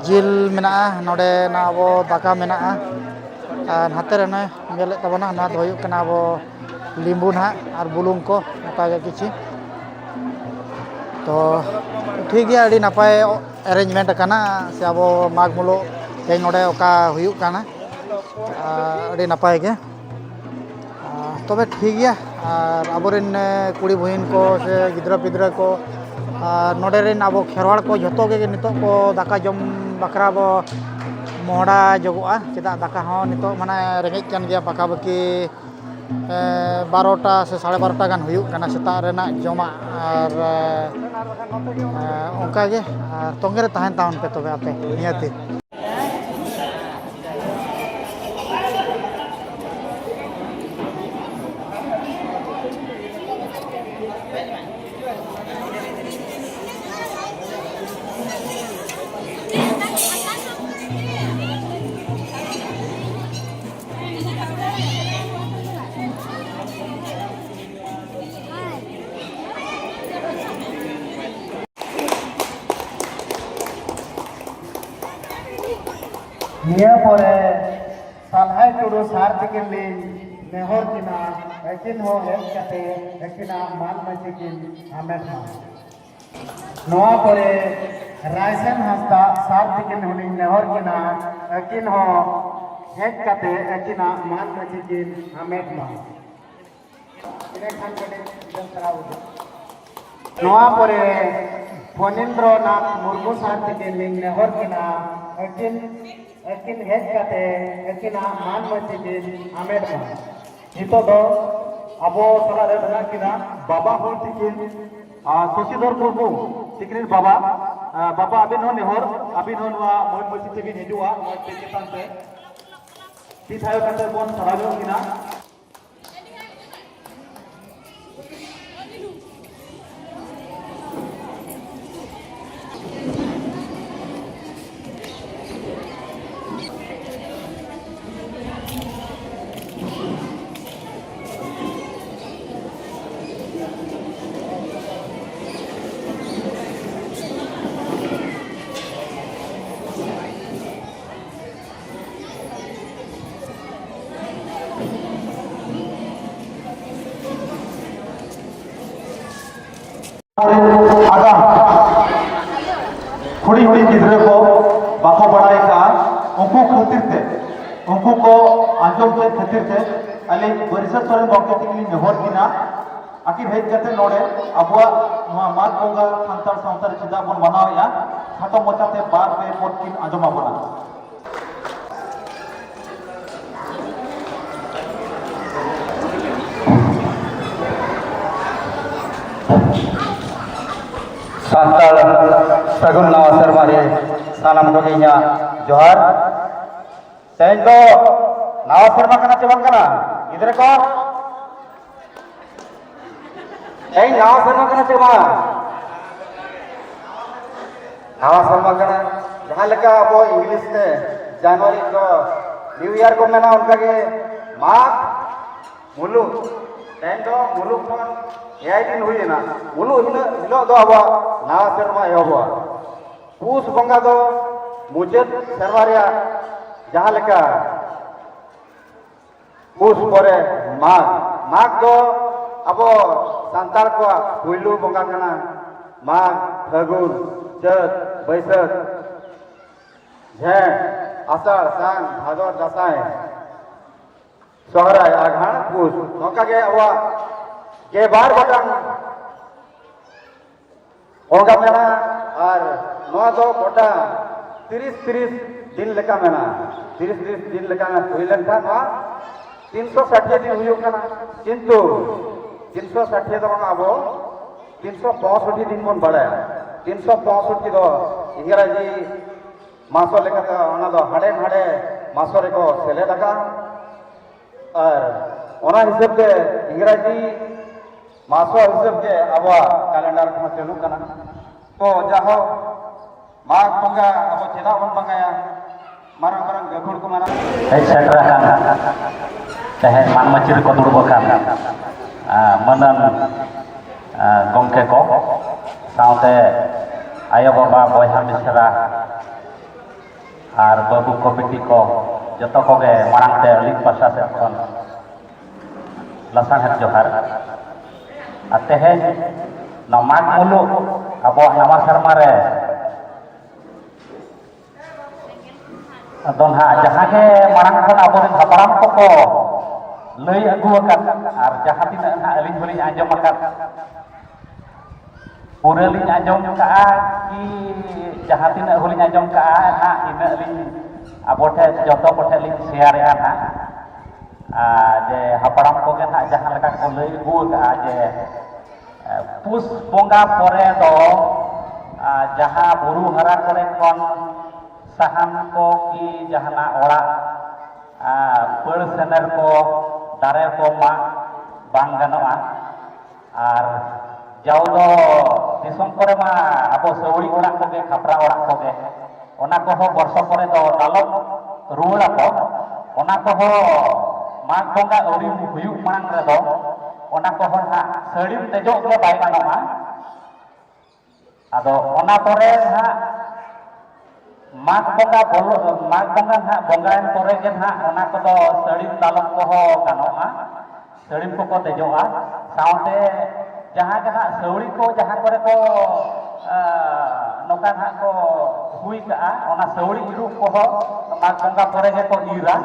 ᱡᱤᱞ ᱢᱮᱱᱟᱜᱼᱟ, ᱱᱚᱰᱮ ᱱᱟ ᱟᱵᱚ ᱫᱟᱠᱟ ᱢᱮᱱᱟᱜᱼᱟ, ᱟᱨ ᱱᱟᱛᱮ ᱨᱮ ᱱᱚᱜᱼᱚᱭ ᱧᱮᱞᱮᱫ ᱛᱟᱵᱚᱱᱟ, ᱱᱚᱣᱟ ᱫᱚ ᱦᱩᱭᱩᱜ ᱠᱟᱱᱟ ᱟᱵᱚ ᱞᱤᱢᱵᱩ ᱱᱟᱦᱟᱜ ᱟᱨ ᱵᱩᱞᱩᱝ ᱠᱚ, ᱱᱚᱝᱠᱟ ᱜᱮ ᱠᱤᱪᱷᱤ᱾ ᱛᱚ ᱴᱷᱤᱠ ᱜᱮᱭᱟ, ᱟᱹᱰᱤ ᱱᱟᱯᱟᱭ arrangement ᱟᱠᱟᱱᱟ ᱥᱮ ᱟᱵᱚ ᱢᱟᱜᱽ ᱢᱩᱞᱩᱜ ᱛᱮᱦᱮᱧ ᱱᱚᱰᱮ ᱚᱠᱟ ᱦᱩᱭᱩᱜ ᱠᱟᱱᱟ, ᱟᱨ ᱟᱹᱰᱤ ᱱᱟᱯᱟᱭ ᱜᱮ᱾ ᱟᱨ ᱛᱚᱵᱮ ᱴᱷᱤᱠ ᱜᱮᱭᱟ, ᱟᱨ ᱟᱵᱚᱨᱮᱱ, ᱮ, ᱠᱩᱲᱤ ᱵᱩᱦᱤᱱ ᱠᱚ ᱥᱮ ᱜᱤᱫᱽᱨᱟᱹ ᱯᱤᱫᱽᱨᱟᱹ ᱠᱚ, ᱟᱨ ᱱᱚᱰᱮ ᱨᱮᱱ ᱟᱵᱚ ᱠᱷᱮᱨᱣᱟᱲ ᱠᱚ ᱡᱷᱚᱛᱚ ᱜᱮ ᱱᱤᱛᱚᱜ ᱠᱚ ᱫᱟᱠᱟ ᱡᱚᱢ ᱵᱟᱠᱷᱨᱟ ᱵᱚ ᱢᱚᱦᱰᱟ ᱡᱚᱜᱚᱜᱼᱟ᱾ ᱪᱮᱫᱟᱜ ᱫᱟᱠᱟ ᱦᱚᱸ ᱱᱤᱛᱚᱜ ᱢᱟᱱᱮ ᱨᱮᱸᱜᱮᱡ ᱠᱟᱱ ᱜᱮᱭᱟ, ᱯᱟᱠᱟ ᱯᱟᱠᱤ ᱮ, ᱵᱟᱨᱚᱴᱟ ᱥᱮ ᱥᱟᱲᱮ ᱵᱟᱨᱚᱴᱟ ᱜᱟᱱ ᱦᱩᱭᱩᱜ ᱠᱟᱱᱟ ᱥᱮᱛᱟᱜ ᱨᱮᱱᱟᱜ ᱡᱚᱢᱟᱜ᱾ ᱟᱨ, ᱮ, ᱚᱱᱠᱟᱜᱮ, ᱟᱨ ᱛᱚᱸᱜᱮ ᱨᱮ ᱛᱟᱦᱮᱱ ᱛᱟᱵᱚᱱ ᱯᱮ ᱛᱚᱵᱮ ᱟᱯᱮ ᱱᱤᱭᱟᱹᱛᱤ᱾ ᱱᱤᱭᱟᱹ ᱯᱚᱨᱮ ᱥᱟᱞᱦᱟᱭ ᱴᱩᱰᱩ ᱥᱟᱨ ᱛᱤᱠᱤᱱ ᱞᱤᱧ ᱱᱮᱦᱚᱨ ᱠᱤᱱᱟ, ᱟᱹᱠᱤᱱ ᱦᱚᱸ ᱦᱮᱡ ᱠᱟᱛᱮ ᱟᱹᱠᱤᱱᱟᱜ ᱢᱟᱱ ᱢᱟᱹᱪᱤ ᱠᱤᱱ ᱦᱟᱢᱮᱴ ᱢᱟ᱾ ᱱᱚᱣᱟ ᱯᱚᱨᱮ ᱨᱟᱭᱥᱮᱱ ᱦᱟᱸᱥᱫᱟ ᱥᱟᱨ ᱛᱤᱠᱤᱱ ᱦᱚᱸᱞᱤᱧ ᱱᱮᱦᱚᱨ ᱠᱤᱱᱟ, ᱟᱹᱠᱤᱱ ᱦᱚᱸ ᱦᱮᱡ ᱠᱟᱛᱮ ᱟᱹᱠᱤᱱᱟᱜ ᱢᱟᱱ ᱢᱟᱹᱪᱤ ᱠᱤᱱ ᱦᱟᱢᱮᱴ ᱢᱟ᱾ ᱤᱱᱟᱹ ᱠᱷᱟᱱ ᱜᱮ ᱵᱮᱥ ᱫᱷᱟᱨᱟ ᱵᱩᱡᱷᱟᱹᱜᱼᱟ᱾ ᱱᱚᱣᱟ ᱯᱚᱨᱮ ᱯᱷᱚᱱᱤᱱᱫᱨᱚᱱᱟᱛᱷ ᱢᱩᱨᱢᱩ ᱥᱟᱨ ᱛᱤᱠᱤᱱ ᱞᱤᱧ ᱱᱮᱦᱚᱨ ᱠᱤᱱᱟ, ᱟᱹᱠᱤᱱ, ᱟᱹᱠᱤᱱ ᱦᱮᱡ ᱠᱟᱛᱮ ᱟᱹᱠᱤᱱᱟᱜ ᱢᱟᱱ ᱢᱟᱹᱪᱤ ᱠᱤᱱ ᱦᱟᱢᱮᱴ ᱢᱟ᱾ ᱱᱤᱛᱚᱜ ᱫᱚ ᱟᱵᱚ ᱥᱟᱞᱟᱜ ᱨᱮ ᱢᱮᱱᱟᱜ ᱠᱤᱱᱟ ᱵᱟᱵᱟ ᱦᱚᱲ ᱛᱤᱠᱤᱱ, ᱟᱨ ᱥᱚᱥᱤᱫᱷᱚᱨ ᱢᱩᱨᱢᱩ ᱛᱤᱠᱤᱱ ᱨᱮᱱ ᱵᱟᱵᱟ᱾ ᱟᱨ ᱵᱟᱵᱟ, ᱟᱹᱵᱤᱱ ᱦᱚᱸ ᱱᱮᱦᱚᱨ, ᱟᱹᱵᱤᱱ ᱦᱚᱸ ᱱᱚᱣᱟ ᱢᱚᱭ ᱢᱟᱹᱪᱤ ᱛᱮᱵᱤᱱ ᱦᱤᱡᱩᱜᱼᱟ, ᱱᱚᱣᱟ ᱥᱴᱮᱡᱽ ᱪᱮᱛᱟᱱ ᱛᱮ᱾ ᱛᱤ ᱛᱷᱟᱭᱚ ᱠᱟᱛᱮ ᱵᱚᱱ ᱥᱟᱨᱦᱟᱣ ᱧᱚᱜ ᱠᱤᱱᱟ᱾ ᱟᱜᱟᱢ ᱦᱩᱰᱤᱧ ᱦᱩᱰᱤᱧ ᱜᱤᱫᱽᱨᱟᱹ ᱠᱚ ᱵᱟᱠᱚ ᱵᱟᱲᱟᱭ ᱟᱠᱟᱫᱼᱟ, ᱩᱱᱠᱩ ᱠᱷᱟᱹᱛᱤᱨ ᱛᱮ, ᱩᱱᱠᱩ ᱠᱚ ᱟᱸᱡᱚᱢ ᱠᱮᱫ ᱠᱷᱟᱹᱛᱤᱨ ᱛᱮ ᱟᱹᱞᱤᱧ ᱵᱟᱹᱨᱤᱥᱟᱹ ᱥᱚᱨᱮᱱ ᱜᱚᱢᱠᱮ ᱛᱤᱠᱤᱱ ᱞᱤᱧ ᱱᱮᱦᱚᱨ ᱠᱤᱱᱟ, ᱟᱹᱠᱤᱱ ᱦᱮᱡ ᱠᱟᱛᱮ ᱱᱚᱰᱮ ᱟᱵᱚᱣᱟᱜ ᱱᱚᱣᱟ ᱢᱟᱜᱽ ᱵᱚᱸᱜᱟ ᱥᱟᱱᱛᱟᱲ ᱥᱟᱶᱛᱟ ᱨᱮ ᱪᱮᱫᱟᱜ ᱵᱚᱱ ᱢᱟᱱᱟᱣᱮᱫᱼᱟ, ᱠᱷᱟᱴᱚ ᱢᱟᱪᱷᱟᱛᱮ ᱵᱟᱨ ᱯᱮ ᱯᱚᱫ ᱠᱤᱱ ᱟᱸᱡᱚᱢ ᱟᱵᱚᱱᱟ᱾ ᱥᱟᱱᱛᱟᱲ ᱥᱟᱹᱜᱩᱱ ᱱᱟᱣᱟ ᱥᱮᱨᱢᱟ ᱨᱮ ᱥᱟᱱᱟᱢ ᱠᱚᱜᱮ ᱤᱧᱟᱹᱜ ᱡᱚᱦᱟᱨ᱾ ᱛᱮᱦᱮᱧ ᱫᱚ ᱱᱟᱣᱟ ᱥᱮᱨᱢᱟ ᱠᱟᱱᱟ ᱪᱮ ᱵᱟᱝ ᱠᱟᱱᱟ? ᱜᱤᱫᱽᱨᱟᱹ ᱠᱚ, ᱛᱮᱦᱮᱧ ᱱᱟᱣᱟ ᱥᱮᱨᱢᱟ ᱠᱟᱱᱟ ᱪᱮ ᱵᱟᱝ? ᱱᱟᱣᱟ ᱥᱮᱨᱢᱟ ᱠᱟᱱᱟ᱾ ᱡᱟᱦᱟᱸ ᱞᱮᱠᱟ ᱟᱵᱚ ᱤᱝᱞᱤᱥ ᱛᱮ ᱡᱟᱱᱩᱣᱟᱨᱤ ᱫᱚ ᱱᱤᱭᱩ ᱤᱭᱟᱨ ᱠᱚ ᱢᱮᱱᱟ, ᱚᱱᱠᱟᱜᱮ ᱢᱟᱜᱽ ᱢᱩᱞᱩᱜ᱾ ᱛᱮᱦᱮᱧ ᱫᱚ ᱢᱩᱞᱩᱜ ᱠᱷᱚᱱ ᱮᱭᱟᱭ ᱫᱤᱱ ᱦᱩᱭᱮᱱᱟ᱾ ᱢᱩᱞᱩᱜ ᱦᱤᱞᱳᱜ, ᱦᱤᱞᱳᱜ ᱫᱚ ᱟᱵᱚᱣᱟᱜ ᱱᱟᱣᱟ ᱥᱮᱨᱢᱟ ᱮᱦᱚᱵᱚᱜᱼᱟ᱾ ᱯᱩᱥ ᱵᱚᱸᱜᱟ ᱫᱚ ᱢᱩᱪᱟᱹᱫ ᱥᱮᱨᱢᱟ ᱨᱮᱭᱟᱜ ᱡᱟᱦᱟᱸ ᱞᱮᱠᱟ ᱯᱩᱥ ᱯᱚᱨᱮ ᱢᱟᱜᱽ, ᱢᱟᱜᱽ ᱫᱚ ᱟᱵᱚ ᱥᱟᱱᱛᱟᱲ ᱠᱚᱣᱟᱜ ᱯᱩᱭᱞᱩ ᱵᱚᱸᱜᱟ ᱠᱟᱱᱟ᱾ ᱢᱟᱜᱽ, ᱯᱷᱟᱹᱜᱩᱱ, ᱪᱟᱹᱛ, ᱵᱟᱹᱭᱥᱟᱹᱠᱷ, ᱡᱷᱮᱸᱴ, ᱟᱥᱟᱲ, ᱥᱟᱱ, ᱵᱷᱟᱫᱚᱨ, ᱫᱟᱸᱥᱟᱭ, ᱥᱚᱦᱨᱟᱭ, ᱟᱸᱜᱷᱟᱲ, ᱯᱩᱥ, ᱱᱚᱝᱠᱟ ᱜᱮ ᱟᱵᱚᱣᱟᱜ ᱜᱮᱞᱵᱟᱨ ᱜᱚᱴᱟᱝ ᱵᱚᱸᱜᱟ ᱢᱮᱱᱟᱜᱼᱟ᱾ ᱟᱨ ᱱᱚᱣᱟ ᱫᱚ ᱜᱚᱴᱟ ᱛᱤᱨᱤᱥ ᱛᱤᱨᱤᱥ ᱫᱤᱱ ᱞᱮᱠᱟ ᱢᱮᱱᱟᱜᱼᱟ᱾ ᱛᱤᱨᱤᱥ ᱛᱤᱨᱤᱥ ᱫᱤᱱ ᱞᱮᱠᱟ ᱦᱩᱭ ᱞᱮᱱᱠᱷᱟᱱ ᱱᱚᱣᱟ ᱛᱤᱱᱥᱚ ᱥᱟᱴᱷᱤᱭᱟᱹ ᱫᱤᱱ ᱦᱩᱭᱩᱜ ᱠᱟᱱᱟ᱾ ᱠᱤᱱᱛᱩ ᱛᱤᱱᱥᱚ ᱥᱟᱴᱷᱤᱭᱟᱹ ᱫᱚ ᱵᱟᱝ, ᱟᱵᱚ ᱛᱤᱱᱥᱚ ᱯᱚᱸᱭᱥᱚᱴᱴᱤ ᱫᱤᱱ ᱵᱚᱱ ᱵᱟᱲᱟᱭᱟ᱾ ᱛᱤᱱᱥᱚ ᱯᱚᱸᱭᱥᱚᱴᱴᱤ ᱫᱚ ᱤᱝᱨᱟᱡᱤ ᱢᱟᱥᱚ ᱞᱮᱠᱟᱛᱮ ᱚᱱᱟ ᱫᱚ ᱦᱟᱸᱰᱮ ᱱᱟᱰᱮ ᱢᱟᱥᱚ ᱨᱮᱠᱚ ᱥᱮᱞᱮᱫ ᱟᱠᱟᱫᱼᱟ᱾ ᱟᱨ ᱚᱱᱟ ᱦᱤᱥᱟᱹᱵ ᱛᱮ ᱤᱝᱨᱟᱡᱤ ᱢᱟᱥᱚ ᱦᱤᱥᱟᱹᱵ ᱜᱮ ᱟᱵᱚᱣᱟᱜ ᱠᱮᱞᱮᱱᱰᱟᱨ ᱠᱚᱦᱚᱸ ᱪᱟᱹᱞᱩᱜ ᱠᱟᱱᱟ᱾ ᱛᱚ ᱡᱟᱭᱦᱳᱠ, ᱢᱟᱜᱽ ᱵᱚᱸᱜᱟ ᱟᱵᱚ ᱪᱮᱫᱟᱜ ᱵᱚᱱ ᱵᱚᱸᱜᱟᱭᱟ? ᱢᱟᱨᱟᱝ ᱢᱟᱨᱟᱝ ᱜᱟᱹᱠᱷᱩᱲ ᱠᱚ ᱢᱮᱱᱟᱜ ᱦᱮᱡ ᱥᱮᱴᱮᱨ ᱟᱠᱟᱱ ᱛᱮᱦᱮᱧ ᱢᱟᱱ ᱢᱟᱹᱪᱤ ᱨᱮᱠᱚ ᱫᱩᱲᱩᱵ ᱟᱠᱟᱱ, ᱟ, ᱢᱟᱹᱱᱟᱱ, ᱟ, ᱜᱚᱢᱠᱮ ᱠᱚ ᱥᱟᱶᱛᱮ ᱟᱭᱳ ᱵᱟᱵᱟ, ᱵᱚᱭᱦᱟ ᱢᱤᱥᱨᱟ ᱟᱨ ᱵᱟᱹᱵᱩ ᱠᱚ ᱵᱤᱴᱤ ᱠᱚ, ᱡᱚᱛᱚ ᱠᱚᱜᱮ ᱢᱟᱲᱟᱝ ᱛᱮ ᱟᱹᱞᱤᱧ ᱯᱟᱦᱴᱟ ᱥᱮᱫ ᱠᱷᱚᱱ ᱞᱟᱥᱟᱲᱦᱮᱫ ᱡᱚᱦᱟᱨ᱾ ᱟᱨ ᱛᱮᱦᱮᱧ ᱱᱚᱣᱟ ᱢᱟᱜᱽ ᱢᱩᱞᱩᱜ ᱟᱵᱚᱣᱟᱜ ᱱᱟᱣᱟ ᱥᱮᱨᱢᱟ ᱨᱮ ᱟᱫᱚ ᱱᱟᱦᱟᱜ ᱡᱟᱦᱟᱸ ᱜᱮ ᱢᱟᱲᱟᱝ ᱠᱷᱚᱱ ᱟᱵᱚᱨᱮᱱ ᱦᱟᱯᱲᱟᱢ ᱠᱚᱠᱚ ᱞᱟᱹᱭ ᱟᱹᱜᱩ ᱟᱠᱟᱫ ᱟᱨ ᱡᱟᱦᱟᱸ ᱛᱤᱱᱟᱹᱜ ᱱᱟᱦᱟᱜ ᱟᱹᱞᱤᱧ ᱦᱚᱸᱞᱤᱧ ᱟᱸᱡᱚᱢ ᱟᱠᱟᱫ, ᱯᱩᱨᱟᱹ ᱞᱤᱧ ᱟᱸᱡᱚᱢ ᱠᱟᱜᱼᱟ ᱠᱤ ᱡᱟᱦᱟᱸ ᱛᱤᱱᱟᱹᱜ ᱦᱚᱸᱞᱤᱧ ᱟᱸᱡᱚᱢ ᱠᱟᱜᱼᱟ ᱱᱟᱦᱟᱜ, ᱤᱱᱟᱹᱜ ᱞᱤᱧ ᱟᱵᱚ ᱴᱷᱮᱱ, ᱡᱚᱛᱚ ᱠᱚᱴᱷᱮᱱ ᱞᱤᱧ ᱥᱮᱭᱟᱨᱮᱜᱼᱟ ᱱᱟᱦᱟᱜ᱾ ᱟᱨ ᱡᱮ ᱦᱟᱯᱲᱟᱢ ᱠᱚᱜᱮ ᱱᱟᱦᱟᱜ ᱡᱟᱦᱟᱸ ᱞᱮᱠᱟ ᱠᱚ ᱞᱟᱹᱭ ᱟᱹᱜᱩ ᱟᱠᱟᱫᱼᱟ ᱡᱮ ᱯᱩᱥ ᱵᱚᱸᱜᱟ ᱯᱚᱨᱮ ᱫᱚ, ᱟᱨ ᱡᱟᱦᱟᱸ ᱵᱩᱨᱩ ᱦᱟᱨᱟ ᱠᱚᱨᱮ ᱠᱷᱚᱱ ᱥᱟᱦᱟᱱ ᱠᱚ ᱠᱤ ᱡᱟᱦᱟᱱᱟᱜ ᱚᱲᱟᱜ, ᱟᱨ ᱯᱟᱹᱲ ᱥᱮᱱᱮᱨ ᱠᱚ, ᱫᱟᱨᱮ ᱠᱚ ᱢᱟᱜ ᱵᱟᱝ ᱜᱟᱱᱚᱜᱼᱟ᱾ ᱟᱨ ᱡᱟᱣ ᱫᱚ ᱫᱤᱥᱚᱢ ᱠᱚᱨᱮ ᱢᱟ ᱟᱵᱚ ᱥᱟᱹᱣᱲᱤ ᱚᱲᱟᱜ ᱠᱚᱜᱮ, ᱠᱷᱟᱯᱨᱟ ᱚᱲᱟᱜ ᱠᱚᱜᱮ, ᱚᱱᱟ ᱠᱚᱦᱚᱸ ᱵᱚᱨᱥᱚ ᱠᱚᱨᱮ ᱫᱚ ᱫᱟᱞᱚᱵ ᱨᱩᱣᱟᱹᱲ ᱟᱠᱚ᱾ ᱚᱱᱟ ᱠᱚᱦᱚᱸ ᱢᱟᱜᱽ ᱵᱚᱸᱜᱟ ᱟᱹᱣᱨᱤ ᱦᱩᱭᱩᱜ ᱢᱟᱲᱟᱝ ᱨᱮᱫᱚ ᱚᱱᱟ ᱠᱚᱦᱚᱸ ᱱᱟᱦᱟᱜ ᱥᱟᱹᱲᱤᱢ ᱫᱮᱡᱚᱜ ᱜᱮ ᱵᱟᱭ ᱜᱟᱱᱚᱜᱼᱟ᱾ ᱟᱫᱚ ᱚᱱᱟ ᱯᱚᱨᱮ ᱱᱟᱦᱟᱜ ᱢᱟᱜᱽ ᱵᱚᱸᱜᱟ ᱵᱚᱞᱚ, ᱢᱟᱜᱽ ᱵᱚᱸᱜᱟ ᱱᱟᱦᱟᱜ ᱵᱚᱸᱜᱟᱭᱮᱱ ᱯᱚᱨᱮ ᱜᱮ ᱱᱟᱦᱟᱜ ᱚᱱᱟ ᱠᱚᱫᱚ ᱥᱟᱹᱲᱤᱢ ᱫᱟᱞᱚᱵ ᱠᱚᱦᱚᱸ ᱜᱟᱱᱚᱜᱼᱟ, ᱥᱟᱹᱲᱤᱢ ᱠᱚᱠᱚ ᱫᱮᱡᱚᱜᱼᱟ᱾ ᱥᱟᱶᱛᱮ ᱡᱟᱦᱟᱸ ᱜᱮ ᱱᱟᱦᱟᱜ ᱥᱟᱹᱣᱲᱤ ᱠᱚ ᱡᱟᱦᱟᱸ ᱠᱚᱨᱮ ᱠᱚ, ᱟ, ᱱᱚᱝᱠᱟ ᱱᱟᱦᱟᱜ ᱠᱚ ᱦᱩᱭ ᱠᱟᱜᱼᱟ, ᱚᱱᱟ ᱥᱟᱹᱣᱲᱤ ᱤᱨᱩᱜ ᱠᱚᱦᱚᱸ ᱢᱟᱜᱽ ᱵᱚᱸᱜᱟ ᱯᱚᱨᱮ ᱜᱮᱠᱚ ᱤᱨᱟ᱾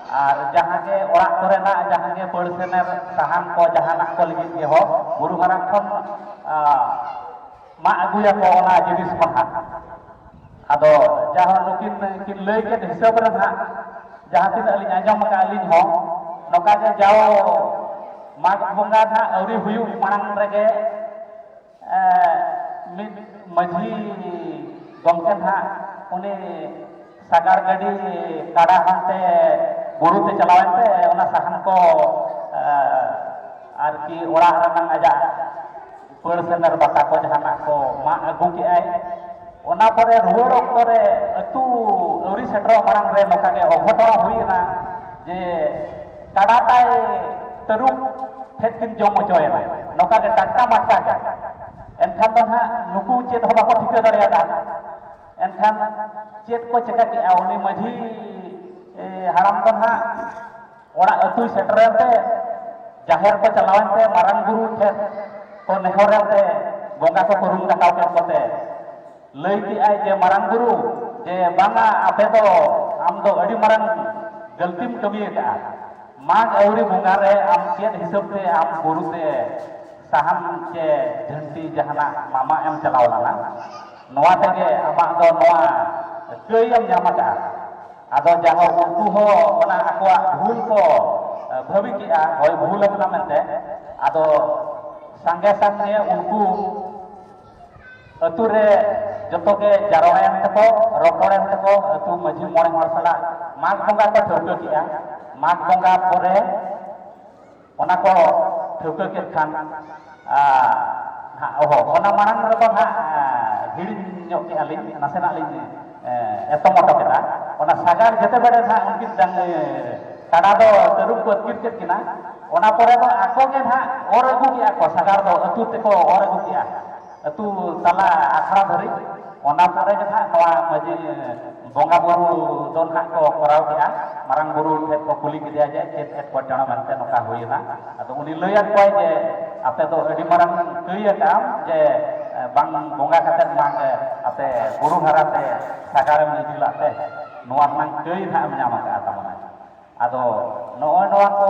ᱟᱨ ᱡᱟᱦᱟᱸ ᱜᱮ ᱚᱲᱟᱜ ᱠᱚᱨᱮᱱᱟᱜ ᱡᱟᱦᱟᱸ ᱜᱮ ᱯᱟᱹᱲ ᱥᱮᱱᱮᱨ ᱥᱟᱦᱟᱱ ᱠᱚ ᱡᱟᱦᱟᱱᱟᱜ ᱠᱚ ᱞᱟᱹᱜᱤᱫ ᱜᱮᱦᱚᱸ ᱵᱩᱨᱩ ᱦᱟᱨᱟ ᱠᱷᱚᱱ, ᱟ, ᱢᱟᱜ ᱟᱹᱜᱩᱭᱟᱠᱚ ᱚᱱᱟ ᱡᱤᱱᱤᱥ ᱠᱚ ᱦᱟᱸᱜ᱾ ᱟᱫᱚ ᱡᱟᱦᱟᱸ ᱱᱩᱠᱤᱱ ᱠᱤᱱ ᱞᱟᱹᱭ ᱠᱮᱫ ᱦᱤᱥᱟᱹᱵ ᱨᱮ ᱦᱟᱸᱜ, ᱡᱟᱦᱟᱸ ᱛᱤᱱᱟᱹᱜ ᱞᱤᱧ ᱟᱸᱡᱚᱢ ᱟᱠᱟᱫᱼᱟ ᱟᱹᱞᱤᱧ ᱦᱚᱸ, ᱱᱚᱝᱠᱟ ᱜᱮ ᱡᱟᱣ ᱢᱟᱜᱽ ᱵᱚᱸᱜᱟ ᱦᱟᱸᱜ ᱟᱹᱣᱨᱤ ᱦᱩᱭᱩᱜ ᱢᱟᱲᱟᱝ ᱨᱮᱜᱮ, ᱮ, ᱢᱤᱫ ᱢᱟᱹᱡᱷᱤ ᱜᱚᱢᱠᱮ ᱦᱟᱸᱜ ᱩᱱᱤ ᱥᱟᱜᱟᱲ ᱜᱟᱹᱰᱤ ᱠᱟᱰᱟ ᱦᱟᱱᱛᱮ ᱵᱩᱨᱩ ᱛᱮ ᱪᱟᱞᱟᱣᱮᱱ ᱛᱮ ᱚᱱᱟ ᱥᱟᱦᱟᱱ ᱠᱚ, ᱮ, ᱟᱨᱠᱤ ᱚᱲᱟᱜ ᱨᱮᱱᱟᱜ ᱟᱡᱟᱜ ᱯᱟᱹᱲ ᱥᱮᱱᱮᱨ ᱵᱟᱛᱟ ᱠᱚ ᱡᱟᱦᱟᱱᱟᱜ ᱠᱚ ᱢᱟᱜ ᱟᱹᱜᱩ ᱠᱮᱜᱼᱟᱭ᱾ ᱚᱱᱟ ᱯᱚᱨᱮ ᱨᱩᱣᱟᱹᱲ ᱚᱠᱛᱚ ᱨᱮ ᱟᱹᱛᱩ ᱟᱹᱣᱨᱤ ᱥᱮᱴᱮᱨᱚᱜ ᱢᱟᱲᱟᱝ ᱨᱮ ᱱᱚᱝᱠᱟ ᱜᱮ ᱚᱜᱷᱚᱴᱚᱱ ᱦᱩᱭ ᱮᱱᱟ ᱡᱮ ᱠᱟᱰᱟ ᱛᱟᱭ ᱛᱟᱹᱨᱩᱵ ᱴᱷᱮᱱ ᱠᱤᱱ ᱡᱚᱢ ᱦᱚᱪᱚᱭᱮᱱᱟ, ᱱᱚᱝᱠᱟ ᱜᱮ ᱴᱟᱴᱠᱟ ᱢᱟᱴᱠᱟ ᱜᱮ᱾ ᱮᱱᱠᱷᱟᱱ ᱫᱚ ᱱᱟᱦᱟᱜ ᱱᱩᱠᱩ ᱪᱮᱫ ᱦᱚᱸ ᱵᱟᱠᱚ ᱴᱷᱤᱠᱟᱹ ᱫᱟᱲᱮᱭᱟᱫᱟ᱾ ᱮᱱᱠᱷᱟᱱ ᱪᱮᱫ ᱠᱚ ᱪᱮᱠᱟ ᱠᱮᱜᱼᱟ, ᱩᱱᱤ ᱢᱟᱹᱡᱷᱤ, ᱮ, ᱦᱟᱲᱟᱢ ᱫᱚ ᱱᱟᱦᱟᱜ ᱚᱲᱟᱜ ᱟᱹᱛᱩᱭ ᱥᱮᱴᱮᱨᱮᱱ ᱛᱮ ᱡᱟᱦᱮᱨ ᱠᱚ ᱪᱟᱞᱟᱣᱮᱱ ᱛᱮ ᱢᱟᱨᱟᱝ ᱵᱩᱨᱩ ᱴᱷᱮᱱ ᱠᱚ ᱱᱮᱦᱚᱨᱮᱱ ᱛᱮ ᱵᱚᱸᱜᱟ ᱠᱚᱠᱚ ᱨᱩᱢ ᱨᱟᱠᱟᱵ ᱠᱮᱫ ᱠᱚᱛᱮ ᱞᱟᱹᱭ ᱠᱮᱜᱼᱟᱭ ᱡᱮ, "ᱢᱟᱨᱟᱝ ᱵᱩᱨᱩ, ᱡᱮ ᱵᱟᱝᱟ, ᱟᱯᱮ ᱫᱚ, ᱟᱢ ᱫᱚ ᱟᱹᱰᱤ ᱢᱟᱨᱟᱝ ᱜᱟᱹᱞᱛᱤᱢ ᱠᱟᱹᱢᱤ ᱟᱠᱟᱫᱼᱟ᱾ ᱢᱟᱜᱽ ᱟᱹᱣᱨᱤ ᱵᱚᱸᱜᱟ ᱨᱮ ᱟᱢ ᱪᱮᱫ ᱦᱤᱥᱟᱹᱵ ᱛᱮ ᱟᱢ ᱵᱩᱨᱩ ᱛᱮ ᱥᱟᱦᱟᱱ ᱪᱮ ᱡᱷᱟᱹᱱᱴᱤ ᱡᱟᱦᱟᱱᱟᱜ ᱢᱟᱢᱟᱜ ᱮᱢ ᱪᱟᱞᱟᱣ ᱞᱮᱱᱟ? ᱱᱚᱣᱟ ᱛᱮᱜᱮ ᱟᱢᱟᱜ ᱫᱚ ᱱᱚᱣᱟ ᱠᱟᱹᱭ ᱮᱢ ᱧᱟᱢ ᱟᱠᱟᱫᱼᱟ᱾" ᱟᱫᱚ ᱡᱟᱦᱳᱠ, ᱩᱱᱠᱩ ᱦᱚᱸ ᱚᱱᱟ ᱟᱠᱚᱣᱟᱜ ᱵᱷᱩᱞ ᱠᱚ, ᱮ, ᱵᱷᱟᱹᱵᱤ ᱠᱮᱜᱼᱟ, ᱦᱳᱭ, ᱵᱷᱩᱞ ᱟᱠᱟᱱᱟ ᱢᱮᱱᱛᱮ᱾ ᱟᱫᱚ ᱥᱟᱸᱜᱮ ᱥᱟᱸᱜᱮ ᱩᱱᱠᱩ ᱟᱹᱛᱩ ᱨᱮ ᱡᱚᱛᱚ ᱜᱮ ᱡᱟᱨᱣᱟᱭᱮᱱ ᱛᱮᱠᱚ, ᱨᱚᱯᱚᱲᱮᱱ ᱛᱮᱠᱚ, ᱟᱹᱛᱩ ᱢᱟᱹᱡᱷᱤ ᱢᱚᱬᱮ ᱦᱚᱲ ᱥᱟᱞᱟᱜ ᱢᱟᱜᱽ ᱵᱚᱸᱜᱟ ᱠᱚ ᱴᱷᱟᱹᱣᱠᱟᱹ ᱠᱮᱜᱼᱟ᱾ ᱢᱟᱜᱽ ᱵᱚᱸᱜᱟ ᱯᱚᱨᱮ ᱚᱱᱟ ᱠᱚ ᱴᱷᱟᱹᱣᱠᱟᱹ ᱠᱮᱫ ᱠᱷᱟᱱ, ᱟᱨ ᱱᱟᱦᱟᱜ, ᱚᱦᱚ, ᱚᱱᱟ ᱢᱟᱲᱟᱝ ᱨᱮᱫᱚ ᱱᱟᱦᱟᱜ, ᱟᱨ ᱦᱤᱲᱤᱧ ᱧᱚᱜ ᱠᱮᱜᱼᱟ ᱞᱤᱧ, ᱱᱟᱥᱮᱱᱟᱜ ᱞᱤᱧ, ᱮ, ᱮᱛᱚᱢ ᱚᱴᱚ ᱠᱮᱫᱟ᱾ ᱚᱱᱟ ᱥᱟᱜᱟᱲ ᱡᱮᱛᱮ ᱵᱮᱲᱮ ᱱᱟᱦᱟᱜ ᱩᱱᱠᱤᱱ ᱰᱟᱝ-, ᱮ, ᱠᱟᱰᱟ ᱫᱚ ᱛᱟᱹᱨᱩᱵ ᱠᱚ ᱟᱹᱛᱠᱤᱨ ᱠᱮᱫ ᱠᱤᱱᱟ, ᱚᱱᱟ ᱯᱚᱨᱮ ᱫᱚ ᱟᱠᱚ ᱜᱮ ᱱᱟᱦᱟᱜ ᱚᱨ ᱟᱹᱜᱩ ᱠᱮᱜᱼᱟ ᱠᱚ, ᱥᱟᱜᱟᱲ ᱫᱚ ᱟᱹᱛᱩ ᱛᱮᱠᱚ ᱚᱨ ᱟᱹᱜᱩ ᱠᱮᱜᱼᱟ, ᱟᱹᱛᱩ ᱛᱟᱞᱟ ᱟᱠᱷᱲᱟ ᱫᱷᱟᱹᱨᱤᱡ᱾ ᱚᱱᱟ ᱯᱚᱨᱮ ᱜᱮ ᱱᱟᱦᱟᱜ ᱱᱚᱣᱟ ᱢᱟᱹᱡᱷᱤ ᱵᱚᱸᱜᱟ ᱵᱩᱨᱩ ᱫᱚ ᱱᱟᱦᱟᱜ ᱠᱚ ᱠᱚᱨᱟᱣ ᱠᱮᱜᱼᱟ᱾ ᱢᱟᱨᱟᱝ ᱵᱩᱨᱩ ᱴᱷᱮᱱ ᱠᱚ ᱠᱩᱞᱤ ᱠᱮᱫᱮᱭᱟ ᱡᱮ, "ᱪᱮᱫ ᱮᱴᱠᱮᱴᱚᱬᱮ ᱢᱮᱱᱛᱮ ᱱᱚᱝᱠᱟ ᱦᱩᱭᱮᱱᱟ?" ᱟᱫᱚ ᱩᱱᱤ ᱞᱟᱹᱭᱟᱫ ᱠᱚᱣᱟᱭ ᱡᱮ, "ᱟᱯᱮ ᱫᱚ ᱟᱹᱰᱤ ᱢᱟᱨᱟᱝ ᱠᱟᱹᱭ ᱟᱠᱟᱫ ᱡᱮ, ᱵᱟᱝ ᱵᱚᱸᱜᱟ ᱠᱟᱛᱮᱫ ᱢᱟᱜᱽ ᱟᱯᱮ ᱵᱩᱨᱩ ᱦᱟᱨᱟ ᱛᱮ ᱥᱟᱜᱟᱲᱮᱢ ᱤᱫᱤ ᱞᱟᱜ ᱛᱮ, ᱱᱚᱣᱟ ᱨᱮᱱᱟᱜ ᱠᱟᱹᱭ ᱱᱟᱦᱟᱜ ᱮᱢ ᱧᱟᱢ ᱟᱠᱟᱫᱼᱟ ᱛᱟᱵᱚᱱᱟ᱾" ᱟᱫᱚ ᱱᱚᱜᱼᱚᱭ ᱱᱚᱣᱟ ᱠᱚ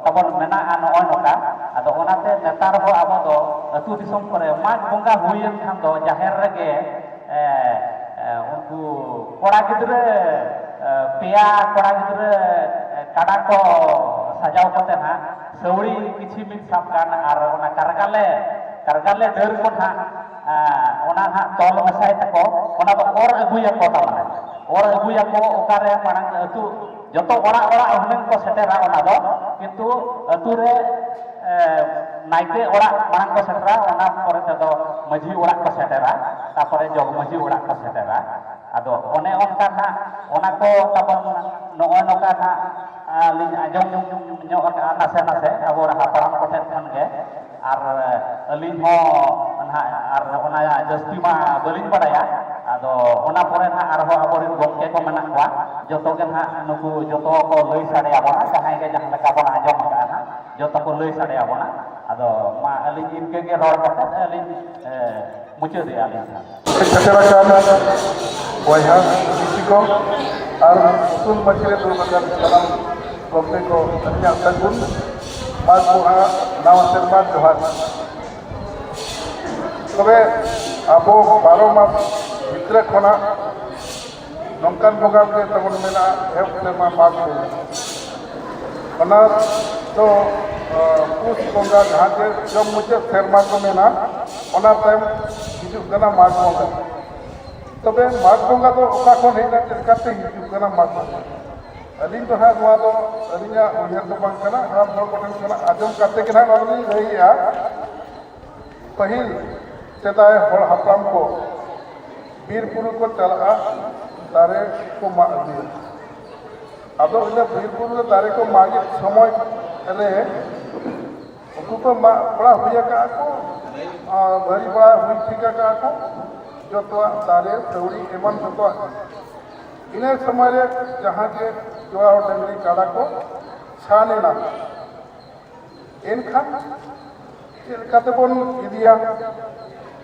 ᱛᱟᱵᱚᱱ ᱢᱮᱱᱟᱜᱼᱟ ᱱᱚᱜᱼᱚᱭ ᱱᱚᱝᱠᱟ᱾ ᱟᱫᱚ ᱚᱱᱟᱛᱮ ᱱᱮᱛᱟᱨ ᱦᱚᱸ ᱟᱵᱚ ᱫᱚ ᱟᱹᱛᱩ ᱫᱤᱥᱚᱢ ᱠᱚᱨᱮ ᱢᱟᱜᱽ ᱵᱚᱸᱜᱟ ᱦᱩᱭᱮᱱ ᱠᱷᱟᱱ ᱫᱚ ᱡᱟᱦᱮᱨ ᱨᱮᱜᱮ, ᱮ, ᱮ, ᱩᱱᱠᱩ ᱠᱚᱲᱟ ᱜᱤᱫᱽᱨᱟᱹ, ᱮ, ᱯᱮᱭᱟ ᱠᱚᱲᱟ ᱜᱤᱫᱽᱨᱟᱹ, ᱮ, ᱠᱟᱰᱟ ᱠᱚ ᱥᱟᱡᱟᱣ ᱠᱟᱛᱮ ᱱᱟᱦᱟᱜ ᱥᱟᱹᱣᱲᱤ ᱠᱤᱪᱷᱤ ᱢᱤᱫ ᱥᱟᱵ ᱜᱟᱱ ᱟᱨ ᱚᱱᱟ ᱠᱟᱨᱜᱟᱞᱮ, ᱠᱟᱨᱜᱟᱞᱮ ᱰᱟᱹᱨ ᱠᱚ ᱱᱟᱦᱟᱜ, ᱮ, ᱚᱱᱟ ᱱᱟᱦᱟᱜ ᱛᱚᱞ ᱢᱮᱥᱟᱭ ᱛᱟᱠᱚ, ᱚᱱᱟ ᱫᱚ ᱚᱨ ᱟᱹᱜᱩᱭᱟᱠᱚ ᱛᱟᱵᱚᱱᱟ᱾ ᱚᱨ ᱟᱹᱜᱩᱭᱟᱠᱚ ᱚᱠᱟᱨᱮ ᱢᱟᱲᱟᱝ ᱟᱹᱛᱩ ᱡᱚᱛᱚ ᱚᱲᱟᱜ ᱚᱲᱟᱜ ᱦᱩᱱᱟᱹᱝ ᱠᱚ ᱥᱮᱴᱮᱨᱟ ᱚᱱᱟ ᱫᱚ, ᱠᱤᱱᱛᱩ ᱟᱹᱛᱩ ᱨᱮ, ᱮ, ᱱᱟᱭᱠᱮ ᱚᱲᱟᱜ ᱢᱟᱲᱟᱝ ᱠᱚ ᱥᱮᱴᱮᱨᱟ, ᱚᱱᱟ ᱯᱚᱨᱮ ᱛᱮᱫᱚ ᱢᱟᱹᱡᱷᱤ ᱚᱲᱟᱜ ᱠᱚ ᱥᱮᱴᱮᱨᱟ, ᱛᱟᱨᱯᱚᱨᱮ ᱡᱚᱜᱽ ᱢᱟᱹᱡᱷᱤ ᱚᱲᱟᱜ ᱠᱚ ᱥᱮᱴᱮᱨᱟ᱾ ᱟᱫᱚ ᱚᱱᱮ ᱚᱱᱠᱟ ᱱᱟᱜ ᱚᱱᱟ ᱠᱚ ᱛᱟᱵᱚᱱ ᱱᱚᱜᱼᱚᱭ ᱱᱚᱝᱠᱟ ᱱᱟᱜ, ᱟ, ᱞᱤᱧ ᱟᱸᱡᱚᱢ ᱧᱚᱜ ᱟᱠᱟᱫᱼᱟ ᱱᱟᱥᱮ ᱱᱟᱥᱮ ᱟᱵᱚ ᱦᱟᱯᱲᱟᱢ ᱠᱚᱴᱷᱮᱱ ᱠᱷᱚᱱ ᱜᱮ᱾ ᱟᱨ ᱟᱹᱞᱤᱧ ᱦᱚᱸ ᱱᱟᱦᱟᱜ ᱟᱨ ᱚᱱᱟ ᱡᱟᱹᱥᱛᱤ ᱢᱟ ᱵᱟᱹᱞᱤᱧ ᱵᱟᱲᱟᱭᱟ᱾ ᱟᱫᱚ ᱚᱱᱟ ᱯᱚᱨᱮ ᱱᱟᱦᱟᱜ ᱟᱨᱦᱚᱸ ᱟᱵᱚᱨᱮᱱ ᱜᱚᱢᱠᱮ ᱠᱚ ᱢᱮᱱᱟᱜ ᱠᱚᱣᱟ, ᱡᱚᱛᱚ ᱜᱮ ᱱᱟᱦᱟᱜ ᱱᱩᱠᱩ ᱡᱚᱛᱚ ᱠᱚ ᱞᱟᱹᱭ ᱥᱟᱰᱮ ᱟᱵᱚᱱᱟ, ᱡᱟᱦᱟᱸᱭ ᱜᱮ ᱡᱟᱦᱟᱸ ᱞᱮᱠᱟ ᱵᱚᱱ ᱟᱸᱡᱚᱢ ᱟᱠᱟᱫᱼᱟ ᱱᱟᱦᱟᱜ, ᱡᱚᱛᱚ ᱠᱚ ᱞᱟᱹᱭ ᱥᱟᱰᱮ ᱟᱵᱚᱱᱟ᱾ ᱟᱫᱚ ᱢᱟ ᱟᱹᱞᱤᱧ ᱤᱱᱠᱟᱹ ᱜᱮ ᱨᱚᱲ ᱠᱟᱛᱮ ᱟᱹᱞᱤᱧ, ᱮ, ᱢᱩᱪᱟᱹᱫᱮᱜᱼᱟ ᱞᱤᱧ ᱱᱟᱦᱟᱜ᱾ ᱥᱮᱴᱮᱨ ᱟᱠᱟᱱ ᱵᱚᱭᱦᱟ ᱢᱤᱥᱤ ᱠᱚ ᱟᱨ ᱩᱥᱩᱞ ᱢᱟᱹᱡᱷᱤ ᱨᱮ ᱫᱩᱲᱩᱵ ᱟᱠᱟᱱ ᱥᱟᱱᱟᱢ ᱜᱚᱢᱠᱮ ᱠᱚ, ᱟᱹᱞᱤᱧᱟᱜ ᱥᱟᱹᱜᱩᱱ ᱢᱟᱜᱽ ᱵᱚᱸᱜᱟ ᱱᱟᱣᱟ ᱥᱮᱨᱢᱟ ᱡᱚᱦᱟᱨ᱾ ᱛᱚᱵᱮ ᱟᱵᱚ ᱵᱟᱨᱚ ᱢᱟᱥ ᱵᱷᱤᱛᱨᱤ ᱠᱷᱚᱱᱟᱜ ᱱᱚᱝᱠᱟᱱ ᱵᱚᱸᱜᱟ ᱜᱮ ᱛᱟᱵᱚᱱ ᱢᱮᱱᱟᱜᱼᱟ, ᱮᱦᱚᱵ ᱥᱮᱨᱢᱟ ᱢᱟᱜᱽ ᱵᱚᱸᱜᱟ᱾ ᱚᱱᱟ ᱫᱚ ᱯᱩᱥ ᱵᱚᱸᱜᱟ, ᱡᱟᱦᱟᱸ ᱡᱮ ᱡᱚᱢ ᱢᱩᱪᱟᱹᱫ ᱥᱮᱨᱢᱟ ᱠᱚ ᱢᱮᱱᱟ, ᱚᱱᱟ ᱛᱟᱭᱚᱢ ᱦᱤᱡᱩᱜ ᱠᱟᱱᱟ ᱢᱟᱜᱽ ᱵᱚᱸᱜᱟ᱾ ᱛᱚᱵᱮ ᱢᱟᱜᱽ ᱵᱚᱸᱜᱟ ᱫᱚ ᱚᱠᱟ ᱠᱷᱚᱱ ᱦᱮᱡ ᱮᱱᱟ, ᱪᱮᱫ ᱞᱮᱠᱟᱛᱮ ᱦᱤᱡᱩᱜ ᱠᱟᱱᱟ ᱢᱟᱜᱽ ᱵᱚᱸᱜᱟ? ᱟᱹᱞᱤᱧ ᱫᱚ ᱦᱟᱸᱜ ᱱᱚᱣᱟ ᱫᱚ ᱟᱹᱞᱤᱧᱟᱜ ᱩᱭᱦᱟᱹᱨ ᱫᱚ ᱵᱟᱝ ᱠᱟᱱᱟ, ᱦᱟᱲᱟᱢ ᱦᱚᱲ ᱠᱚᱴᱷᱮᱱ ᱠᱷᱚᱱᱟᱜ ᱟᱸᱡᱚᱢ ᱠᱟᱛᱮ ᱜᱮ ᱦᱟᱸᱜ ᱱᱚᱣᱟ ᱫᱚᱞᱤᱧ ᱞᱟᱹᱭᱮᱜᱼᱟ᱾ ᱯᱟᱹᱦᱤᱞ ᱥᱮᱫᱟᱭ ᱦᱚᱲ ᱦᱟᱯᱲᱟᱢ ᱠᱚ ᱵᱤᱨ ᱵᱩᱨᱩ ᱠᱚ ᱪᱟᱞᱟᱜᱼᱟ, ᱫᱟᱨᱮ ᱠᱚ ᱢᱟᱜ ᱟᱹᱜᱩᱭᱟ᱾ ᱟᱫᱚ ᱤᱱᱟᱹ ᱵᱤᱨ ᱵᱩᱨᱩ ᱨᱮ ᱫᱟᱨᱮ ᱠᱚ ᱢᱟᱜᱮᱫ ᱥᱚᱢᱚᱭ ᱨᱮ ᱩᱱᱠᱩ ᱠᱚ ᱢᱟᱜ ᱵᱟᱲᱟ ᱦᱩᱭ ᱟᱠᱟᱫᱼᱟ ᱠᱚ, ᱟᱨ ᱵᱷᱟᱹᱨᱤ ᱵᱟᱲᱟ ᱦᱩᱭ ᱴᱷᱤᱠ ᱟᱠᱟᱫᱼᱟ ᱠᱚ, ᱡᱚᱛᱚᱣᱟᱜ ᱫᱟᱨᱮ ᱥᱟᱹᱣᱲᱤ ᱮᱢᱟᱱ ᱡᱚᱛᱚᱣᱟᱜ ᱜᱮ᱾ ᱤᱱᱟᱹ ᱥᱚᱢᱚᱭ ᱨᱮ ᱡᱟᱦᱟᱸ ᱜᱮ ᱡᱚᱲᱟᱣ ᱰᱟᱹᱝᱨᱤ ᱠᱟᱰᱟ ᱠᱚ ᱪᱷᱟᱱ ᱮᱱᱟ, ᱮᱱᱠᱷᱟᱱ ᱪᱮᱫ ᱞᱮᱠᱟ ᱛᱮᱵᱚᱱ ᱤᱫᱤᱭᱟ?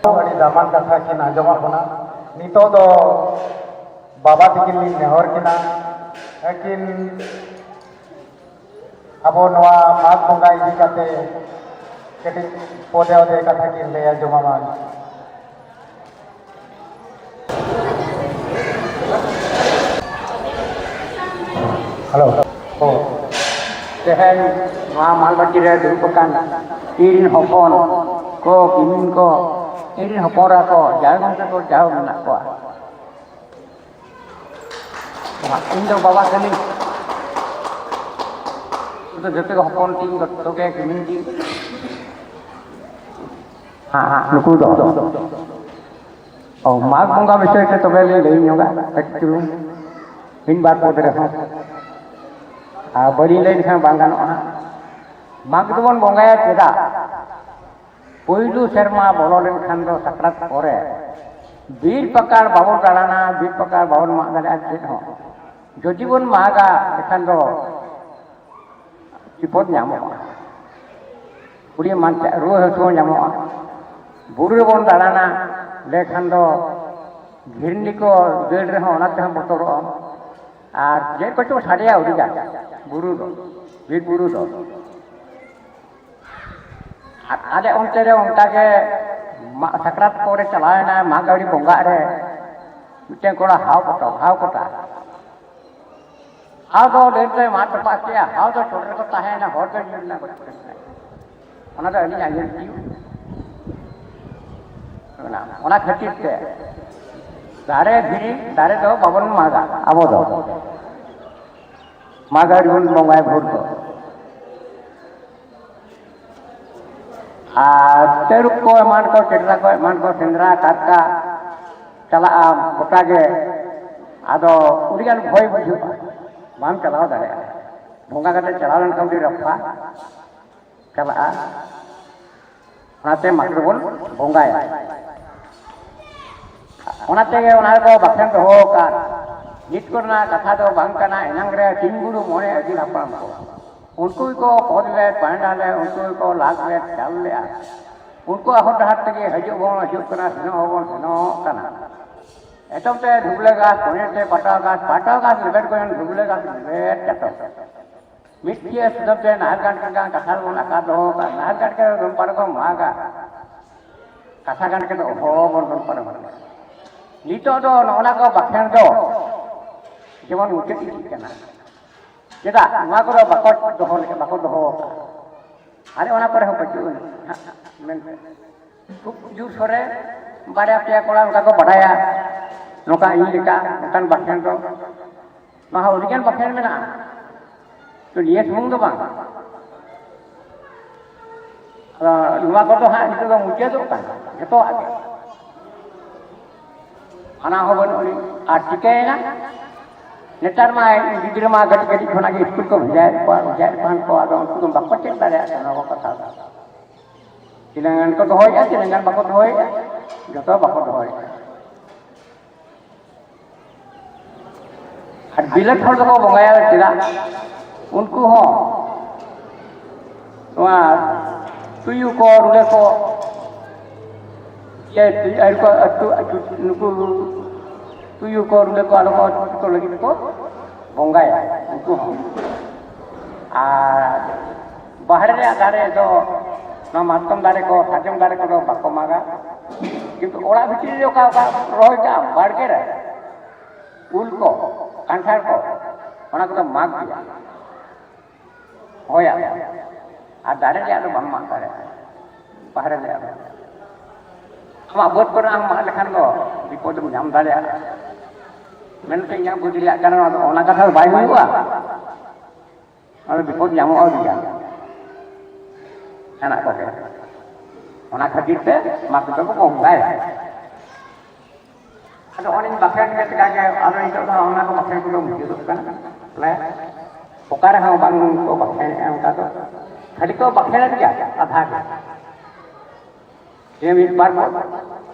ᱟᱹᱰᱤ ᱫᱟᱢᱟᱱ ᱠᱟᱛᱷᱟ ᱠᱤᱱ ᱟᱸᱡᱚᱢᱟᱜ ᱵᱚᱱᱟ᱾ ᱱᱤᱛᱚᱜ ᱫᱚ ᱵᱟᱵᱟ ᱛᱟᱹᱠᱤᱱ ᱞᱤᱧ ᱱᱮᱦᱚᱨ ᱠᱤᱱᱟ, ᱟᱹᱠᱤᱱ ᱟᱵᱚ ᱱᱚᱣᱟ ᱢᱟᱜᱽ ᱵᱚᱸᱜᱟ ᱤᱫᱤ ᱠᱟᱛᱮ ᱠᱟᱹᱴᱤᱡ ᱯᱚᱫᱮ ᱯᱚᱫᱮ ᱠᱟᱛᱷᱟ ᱠᱤᱱ ᱞᱟᱹᱭ ᱟᱸᱡᱚᱢ ᱟᱵᱚᱱᱟ᱾ ᱦᱮᱞᱳ᱾ ᱛᱮᱦᱮᱧ ᱱᱚᱣᱟ ᱢᱟᱞᱵᱟᱴᱤ ᱨᱮ ᱫᱩᱲᱩᱵ ᱟᱠᱟᱱ ᱤᱧ ᱨᱮᱱ ᱦᱚᱯᱚᱱ ᱠᱚ, ᱠᱤᱢᱤᱱ ᱠᱚ, ᱤᱧ ᱨᱮᱱ ᱦᱚᱯᱚᱱ ᱮᱨᱟ ᱠᱚ, ᱡᱟᱦᱟᱸᱭ ᱜᱚᱢᱠᱮ ᱠᱚ ᱡᱟᱦᱟᱸ ᱢᱮᱱᱟᱜ ᱠᱚᱣᱟ, ᱤᱧ ᱫᱚ ᱵᱟᱵᱟ ᱠᱟᱹᱱᱟᱹᱧ᱾ ᱩᱱᱠᱩ ᱫᱚ ᱡᱚᱛᱚ ᱜᱮ ᱦᱚᱯᱚᱱ ᱛᱤᱧ, ᱡᱚᱛᱚ ᱜᱮ ᱠᱟᱹᱢᱤ ᱛᱤᱧ᱾ ᱱᱩᱠᱩ ᱫᱚ᱾ ᱚ, ᱢᱟᱜᱽ ᱵᱚᱸᱜᱟ ᱵᱤᱥᱚᱭ ᱛᱮ ᱛᱚᱵᱮ ᱞᱤᱧ ᱞᱟᱹᱭ ᱧᱚᱜᱟ ᱠᱟᱹᱴᱤᱡ ᱪᱩᱞᱩᱝ, ᱢᱤᱫ ᱵᱟᱨ ᱯᱚᱫ ᱨᱮᱦᱚᱸ᱾ ᱟᱨ ᱵᱟᱹᱞᱤᱧ ᱞᱟᱹᱭ ᱞᱮᱠᱷᱟᱱ ᱵᱟᱝ ᱜᱟᱱᱚᱜᱼᱟ᱾ ᱢᱟᱜᱽ ᱫᱚᱵᱚᱱ ᱵᱚᱸᱜᱟᱭᱟ ᱪᱮᱫᱟᱜ? ᱯᱩᱭᱞᱩ ᱥᱮᱨᱢᱟ ᱵᱚᱞᱚ ᱞᱮᱱᱠᱷᱟᱱ ᱫᱚ ᱥᱟᱠᱨᱟᱛ ᱯᱚᱨᱮ ᱵᱤᱨ ᱯᱟᱠᱟᱲ ᱵᱟᱵᱚᱱ ᱫᱟᱬᱟᱱᱟ, ᱵᱤᱨ ᱯᱟᱠᱟᱲ ᱵᱟᱵᱚᱱ ᱢᱟᱜ ᱫᱟᱲᱮᱭᱟᱜᱼᱟ ᱪᱮᱫ ᱦᱚᱸ᱾ ᱡᱩᱫᱤ ᱵᱚᱱ ᱢᱟᱜᱟ, ᱮᱱᱠᱷᱟᱱ ᱫᱚ ᱵᱤᱯᱚᱫ ᱧᱟᱢᱚᱜᱼᱟ᱾ ᱟᱹᱰᱤ ᱮᱢᱟᱱ ᱛᱮ ᱨᱩᱣᱟᱹ ᱦᱟᱹᱥᱩ ᱦᱚᱸ ᱧᱟᱢᱚᱜᱼᱟ᱾ ᱵᱩᱨᱩ ᱨᱮᱵᱚᱱ ᱫᱟᱬᱟᱱᱟ, ᱞᱮᱠᱷᱟᱱ ᱫᱚ ᱜᱷᱤᱨᱱᱤ ᱠᱚ ᱫᱟᱹᱲ ᱨᱮᱦᱚᱸ ᱚᱱᱟ ᱛᱮᱦᱚᱸ ᱵᱚᱛᱚᱨᱚᱜᱼᱟ᱾ ᱟᱨ ᱪᱮᱫ ᱠᱚᱪᱚ ᱥᱟᱰᱮᱭᱟ ᱟᱹᱰᱤᱜᱟᱱ ᱵᱩᱨᱩ ᱫᱚ, ᱵᱤᱨ ᱵᱩᱨᱩ ᱫᱚ᱾ ᱟᱨ ᱟᱞᱮ ᱚᱱᱛᱮ ᱨᱮ ᱚᱱᱠᱟ ᱜᱮ ᱢᱟᱜ ᱥᱟᱠᱨᱟᱛ ᱯᱚᱨᱮ ᱪᱟᱞᱟᱣᱮᱱᱟ ᱢᱟᱜ ᱟᱹᱲᱤ ᱵᱚᱸᱜᱟᱜ ᱨᱮ, ᱢᱤᱫᱴᱮᱱ ᱠᱚᱲᱟ ᱦᱟᱣ ᱠᱚᱴᱟ, ᱦᱟᱣ ᱠᱚᱴᱟ᱾ ᱦᱟᱣ ᱫᱚ ᱞᱟᱹᱭ ᱛᱮ ᱢᱟᱜ ᱛᱚᱯᱟᱜ ᱠᱮᱜᱼᱟ, ᱦᱟᱣ ᱫᱚ ᱪᱚᱴ ᱨᱮᱠᱚ ᱛᱟᱦᱮᱸᱭᱮᱱᱟ, ᱦᱚᱲ ᱫᱚ ᱧᱩᱨ ᱮᱱᱟ ᱜᱚᱡ ᱠᱮᱫᱮᱭᱟ᱾ ᱚᱱᱟ ᱫᱚ ᱟᱹᱞᱤᱧᱟᱜ ᱧᱮᱞ ᱛᱤᱭᱳᱜ᱾ ᱚᱱᱟ, ᱚᱱᱟ ᱠᱷᱟᱹᱛᱤᱨ ᱛᱮ ᱫᱟᱨᱮ ᱫᱷᱤᱨᱤ, ᱫᱟᱨᱮ ᱫᱚ ᱵᱟᱵᱚᱱ ᱢᱟᱜᱟ ᱟᱵᱚ ᱫᱚ᱾ ᱢᱟᱜᱟ ᱟᱹᱰᱤ ᱵᱚᱱ ᱵᱚᱸᱜᱟᱭ ᱵᱷᱳᱨ ᱫᱚ᱾ ᱟᱨ ᱛᱟᱹᱨᱩᱵ ᱠᱚ ᱮᱢᱟᱱ ᱠᱚ, ᱪᱮᱴᱨᱟ ᱠᱚ ᱮᱢᱟᱱ ᱠᱚ, ᱥᱮᱸᱫᱽᱨᱟ ᱠᱟᱨᱠᱟ ᱪᱟᱞᱟᱜᱼᱟ ᱜᱚᱴᱟ ᱜᱮ᱾ ᱟᱫᱚ ᱟᱹᱰᱤᱜᱟᱱ ᱵᱷᱚᱭ ᱵᱩᱡᱷᱟᱹᱜᱼᱟ, ᱵᱟᱢ ᱪᱟᱞᱟᱣ ᱫᱟᱲᱮᱭᱟᱜᱼᱟ᱾ ᱵᱚᱸᱜᱟ ᱠᱟᱛᱮ ᱪᱟᱞᱟᱣ ᱞᱮᱱᱠᱷᱟᱱ ᱟᱹᱰᱤ ᱨᱟᱯᱷᱟ ᱪᱟᱞᱟᱜᱼᱟ᱾ ᱚᱱᱟᱛᱮ ᱢᱟᱜᱽ ᱨᱮᱵᱚᱱ ᱵᱚᱸᱜᱟᱭᱟ᱾ ᱚᱱᱟ ᱛᱮᱜᱮ ᱚᱱᱟ ᱨᱮᱠᱚ ᱵᱟᱠᱷᱮᱬ ᱫᱚᱦᱚ ᱟᱠᱟᱫ᱾ ᱱᱤᱛ ᱠᱚᱨᱮᱱᱟᱜ ᱠᱟᱛᱷᱟ ᱫᱚ ᱵᱟᱝ ᱠᱟᱱᱟ, ᱮᱱᱟᱝ ᱨᱮ ᱛᱤᱱ ᱵᱩᱨᱩ ᱢᱚᱬᱮ ᱟᱹᱜᱤᱞ ᱦᱟᱯᱲᱟᱢ ᱠᱚ, ᱩᱱᱠᱩ ᱜᱮᱠᱚ ᱠᱚᱫ ᱞᱮᱫ, ᱯᱟᱸᱰᱟ ᱞᱮᱫ, ᱩᱱᱠᱩ ᱜᱮᱠᱚ ᱞᱟᱜ ᱞᱮᱫ, ᱪᱟᱞ ᱞᱮᱫᱼᱟ᱾ ᱩᱱᱠᱩᱣᱟᱜ ᱦᱚᱨ ᱰᱟᱦᱟᱨ ᱛᱮᱜᱮ ᱦᱤᱡᱩᱜ ᱵᱚᱱ ᱦᱤᱡᱩᱜ ᱠᱟᱱᱟ, ᱥᱮᱱᱚᱜ ᱦᱚᱸᱵᱚᱱ ᱥᱮᱱᱚᱜ ᱠᱟᱱᱟ᱾ ᱮᱛᱚᱢ ᱛᱮ ᱫᱷᱩᱵᱞᱟᱹ ᱜᱷᱟᱥ, ᱠᱚᱧᱮ ᱛᱮ ᱯᱟᱴᱟ ᱜᱷᱟᱥ, ᱯᱟᱴᱟ ᱜᱷᱟᱥ ᱞᱮᱵᱮᱫ ᱜᱚᱭᱚᱱ, ᱫᱷᱩᱵᱞᱟᱹ ᱜᱷᱟᱥ ᱞᱮᱵᱮᱫ ᱪᱟᱛᱚᱢ᱾ ᱢᱤᱫ ᱴᱷᱤᱭᱟᱹ ᱥᱩᱛᱟᱹᱢ ᱛᱮ ᱱᱟᱦᱮᱞ ᱜᱟᱱ ᱠᱟᱱ ᱠᱟᱛᱷᱟ ᱵᱚᱱ ᱟᱠᱟ ᱫᱚᱦᱚ ᱠᱟᱜ, ᱱᱟᱦᱮᱞ ᱜᱟᱱ ᱠᱟᱛᱮ ᱫᱚ ᱯᱟᱨᱚᱢ ᱢᱟᱜᱟ᱾ ᱠᱟᱛᱷᱟ ᱜᱟᱱ ᱠᱟᱛᱮ ᱚᱦᱚ ᱵᱚᱱ ᱫᱚᱱ ᱯᱟᱨᱚᱢ ᱠᱟᱜ᱾ ᱱᱤᱛᱚᱜ ᱫᱚ ᱱᱚᱜᱼᱚ ᱱᱟ ᱠᱚ ᱵᱟᱠᱷᱮᱬ ᱫᱚ ᱡᱮᱢᱚᱱ ᱢᱩᱪᱟᱹᱫ ᱤᱫᱤᱜ ᱠᱟᱱᱟ᱾ ᱪᱮᱫᱟᱜ ᱱᱚᱣᱟ ᱠᱚᱫᱚ ᱵᱟᱠᱚ ᱫᱚᱦᱚ ᱞᱮᱠᱟ, ᱵᱟᱠᱚ ᱫᱚᱦᱚ ᱟᱠᱟᱫ? ᱟᱞᱮ ᱚᱱᱟ ᱠᱚᱨᱮ ᱦᱚᱸ ᱵᱟᱹᱪᱩᱜ ᱟᱹᱱᱤᱡ ᱦᱟᱸᱜ ᱢᱮᱱᱛᱮ᱾ ᱠᱷᱩᱵ ᱡᱳᱨ ᱥᱳᱨᱮ ᱵᱟᱨᱭᱟ ᱯᱮᱭᱟ ᱠᱚᱲᱟ ᱚᱱᱠᱟ ᱠᱚ ᱵᱟᱰᱟᱭᱟ, ᱱᱚᱝᱠᱟ ᱤᱧ ᱞᱮᱠᱟ ᱚᱱᱠᱟᱱ ᱵᱟᱠᱷᱮᱬ ᱫᱚ᱾ ᱱᱚᱣᱟ ᱦᱚᱸ ᱟᱹᱰᱤᱜᱟᱱ ᱵᱟᱠᱷᱮᱬ ᱢᱮᱱᱟᱜᱼᱟ, ᱛᱚ ᱱᱤᱭᱟᱹ ᱥᱩᱢᱩᱝ ᱫᱚ ᱵᱟᱝ᱾ ᱟᱫᱚ ᱱᱚᱣᱟ ᱠᱚᱫᱚ ᱦᱟᱸᱜ ᱱᱤᱛᱚᱜ ᱫᱚ ᱢᱩᱪᱟᱹᱫᱚᱜ ᱠᱟᱱᱟ ᱡᱚᱛᱚᱣᱟᱜ ᱜᱮ᱾ ᱚᱱᱟ ᱦᱚᱸ ᱵᱟᱹᱱᱩᱜ ᱟᱹᱱᱤᱡ᱾ ᱟᱨ ᱪᱤᱠᱟᱹᱭᱮᱱᱟ? ᱱᱮᱛᱟᱨ ᱢᱟ ᱜᱤᱫᱽᱨᱟᱹ ᱢᱟ ᱠᱟᱹᱴᱤᱡ ᱠᱟᱹᱴᱤᱡ ᱠᱷᱚᱱᱟᱜ ᱜᱮ ᱥᱠᱩᱞ ᱠᱚ ᱵᱷᱮᱡᱟᱭᱮᱫ ᱠᱚᱣᱟ, ᱵᱷᱮᱡᱟᱭᱮᱫ ᱠᱷᱟᱱ ᱠᱚ ᱟᱫᱚ ᱩᱱᱠᱩ ᱫᱚ ᱵᱟᱠᱚ ᱪᱮᱫ ᱫᱟᱲᱮᱭᱟᱜ ᱠᱟᱱᱟ ᱱᱚᱣᱟ ᱠᱚ ᱠᱟᱛᱷᱟ ᱫᱚ᱾ ᱛᱤᱱᱟᱹᱜ ᱜᱟᱱ ᱠᱚ ᱫᱚᱦᱚᱭᱮᱫᱼᱟ, ᱛᱤᱱᱟᱹᱜ ᱜᱟᱱ ᱵᱟᱠᱚ ᱫᱚᱦᱚᱭᱮᱫᱼᱟ, ᱡᱚᱛᱚ ᱵᱟᱠᱚ ᱫᱚᱦᱚᱭᱮᱫᱼᱟ᱾ ᱟᱨ ᱵᱤᱞᱟᱹᱛ ᱦᱚᱲ ᱫᱚᱠᱚ ᱵᱚᱸᱜᱟᱭᱟ ᱪᱮᱫᱟᱜ? ᱩᱱᱠᱩ ᱦᱚᱸ ᱱᱚᱣᱟ ᱛᱩᱭᱩ ᱠᱚ, ᱨᱩᱸᱰᱟᱹ ᱠᱚ, ᱤᱭᱟᱹ, ᱟᱹᱨᱩ ᱠᱚ, ᱟᱹᱛᱩ, ᱟᱹᱛᱩ, ᱱᱩᱠᱩ ᱛᱩᱭᱩ ᱠᱚ, ᱨᱩᱸᱰᱟᱹ ᱠᱚ ᱟᱞᱚ ᱠᱚ ᱟᱹᱛᱠᱤᱨ ᱠᱚ ᱞᱟᱹᱜᱤᱫ ᱠᱚ ᱵᱚᱸᱜᱟᱭᱟ ᱩᱱᱠᱩ ᱦᱚᱸ᱾ ᱟᱨ ᱵᱟᱦᱨᱮ ᱨᱮᱭᱟᱜ ᱫᱟᱨᱮ ᱫᱚ ᱱᱚᱣᱟ ᱢᱟᱛᱠᱚᱢ ᱫᱟᱨᱮ ᱠᱚ, ᱥᱟᱨᱡᱚᱢ ᱫᱟᱨᱮ ᱠᱚᱫᱚ ᱵᱟᱠᱚ ᱢᱟᱜᱟ᱾ ᱠᱤᱱᱛᱩ ᱚᱲᱟᱜ ᱵᱷᱤᱛᱨᱤ ᱨᱮ ᱚᱠᱟ ᱚᱠᱟ ᱨᱚᱦᱚᱭ ᱠᱟᱜᱼᱟ ᱵᱟᱲᱜᱮ ᱨᱮ, ᱩᱞ ᱠᱚ, ᱠᱟᱱᱴᱷᱟᱲ ᱠᱚ, ᱚᱱᱟ ᱠᱚᱫᱚ ᱢᱟᱜᱽ ᱜᱮᱭᱟ᱾ ᱦᱳᱭ, ᱟᱫᱚ ᱟᱨ ᱫᱟᱨᱮ ᱨᱮᱭᱟᱜ ᱫᱚ ᱵᱟᱢ ᱢᱟᱜ ᱫᱟᱲᱮᱭᱟᱜᱼᱟ, ᱵᱟᱦᱨᱮ ᱨᱮᱭᱟᱜ ᱫᱚ᱾ ᱟᱢᱟᱜ ᱵᱟᱹᱫᱽ ᱠᱚᱨᱮ ᱟᱢ ᱢᱟᱜ ᱞᱮᱠᱷᱟᱱ ᱫᱚ ᱵᱤᱯᱚᱫ ᱮᱢ ᱧᱟᱢ ᱫᱟᱲᱮᱭᱟᱜᱼᱟ᱾ ᱢᱮᱱᱠᱷᱟᱱ ᱤᱧᱟᱹᱜ ᱵᱟᱹᱫᱽ ᱨᱮᱭᱟᱜ ᱠᱟᱱᱟ, ᱚᱱᱟ ᱫᱚ, ᱚᱱᱟ ᱠᱟᱛᱷᱟ ᱫᱚ ᱵᱟᱭ ᱦᱩᱭᱩᱜᱼᱟ᱾ ᱚᱱᱟ ᱫᱚ ᱵᱤᱯᱚᱫ ᱧᱟᱢᱚᱜᱼᱟ ᱟᱹᱰᱤ ᱜᱟᱱ᱾ ᱦᱮᱱᱟᱜ ᱠᱚᱜᱮ᱾ ᱚᱱᱟ ᱠᱷᱟᱹᱛᱤᱨ ᱛᱮ ᱢᱟᱜᱽ ᱫᱚᱠᱚ ᱵᱚᱸᱜᱟᱭᱟ᱾ ᱟᱫᱚ ᱚᱱᱮᱧ ᱵᱟᱠᱷᱮᱲ ᱠᱮᱫ ᱞᱮᱠᱟ ᱜᱮ, ᱟᱫᱚ ᱱᱤᱛᱚᱜ ᱫᱚ ᱚᱱᱟ ᱠᱚ ᱵᱟᱠᱷᱮᱲ ᱠᱚᱫᱚ ᱢᱩᱪᱟᱹᱫᱚᱜ ᱠᱟᱱᱟ᱾ ᱵᱚᱞᱮ, ᱚᱠᱟ ᱨᱮᱦᱚᱸ ᱵᱟᱝ ᱠᱚ ᱵᱟᱠᱷᱮᱲᱮᱜᱼᱟ ᱚᱱᱠᱟ ᱫᱚ᱾ ᱠᱷᱟᱹᱞᱤ ᱠᱚ ᱵᱟᱠᱷᱮᱲᱮᱫ ᱜᱮᱭᱟ ᱟᱫᱷᱟ ᱜᱮ᱾ ᱡᱮ ᱢᱤᱫ ᱵᱟᱨ ᱠᱚ,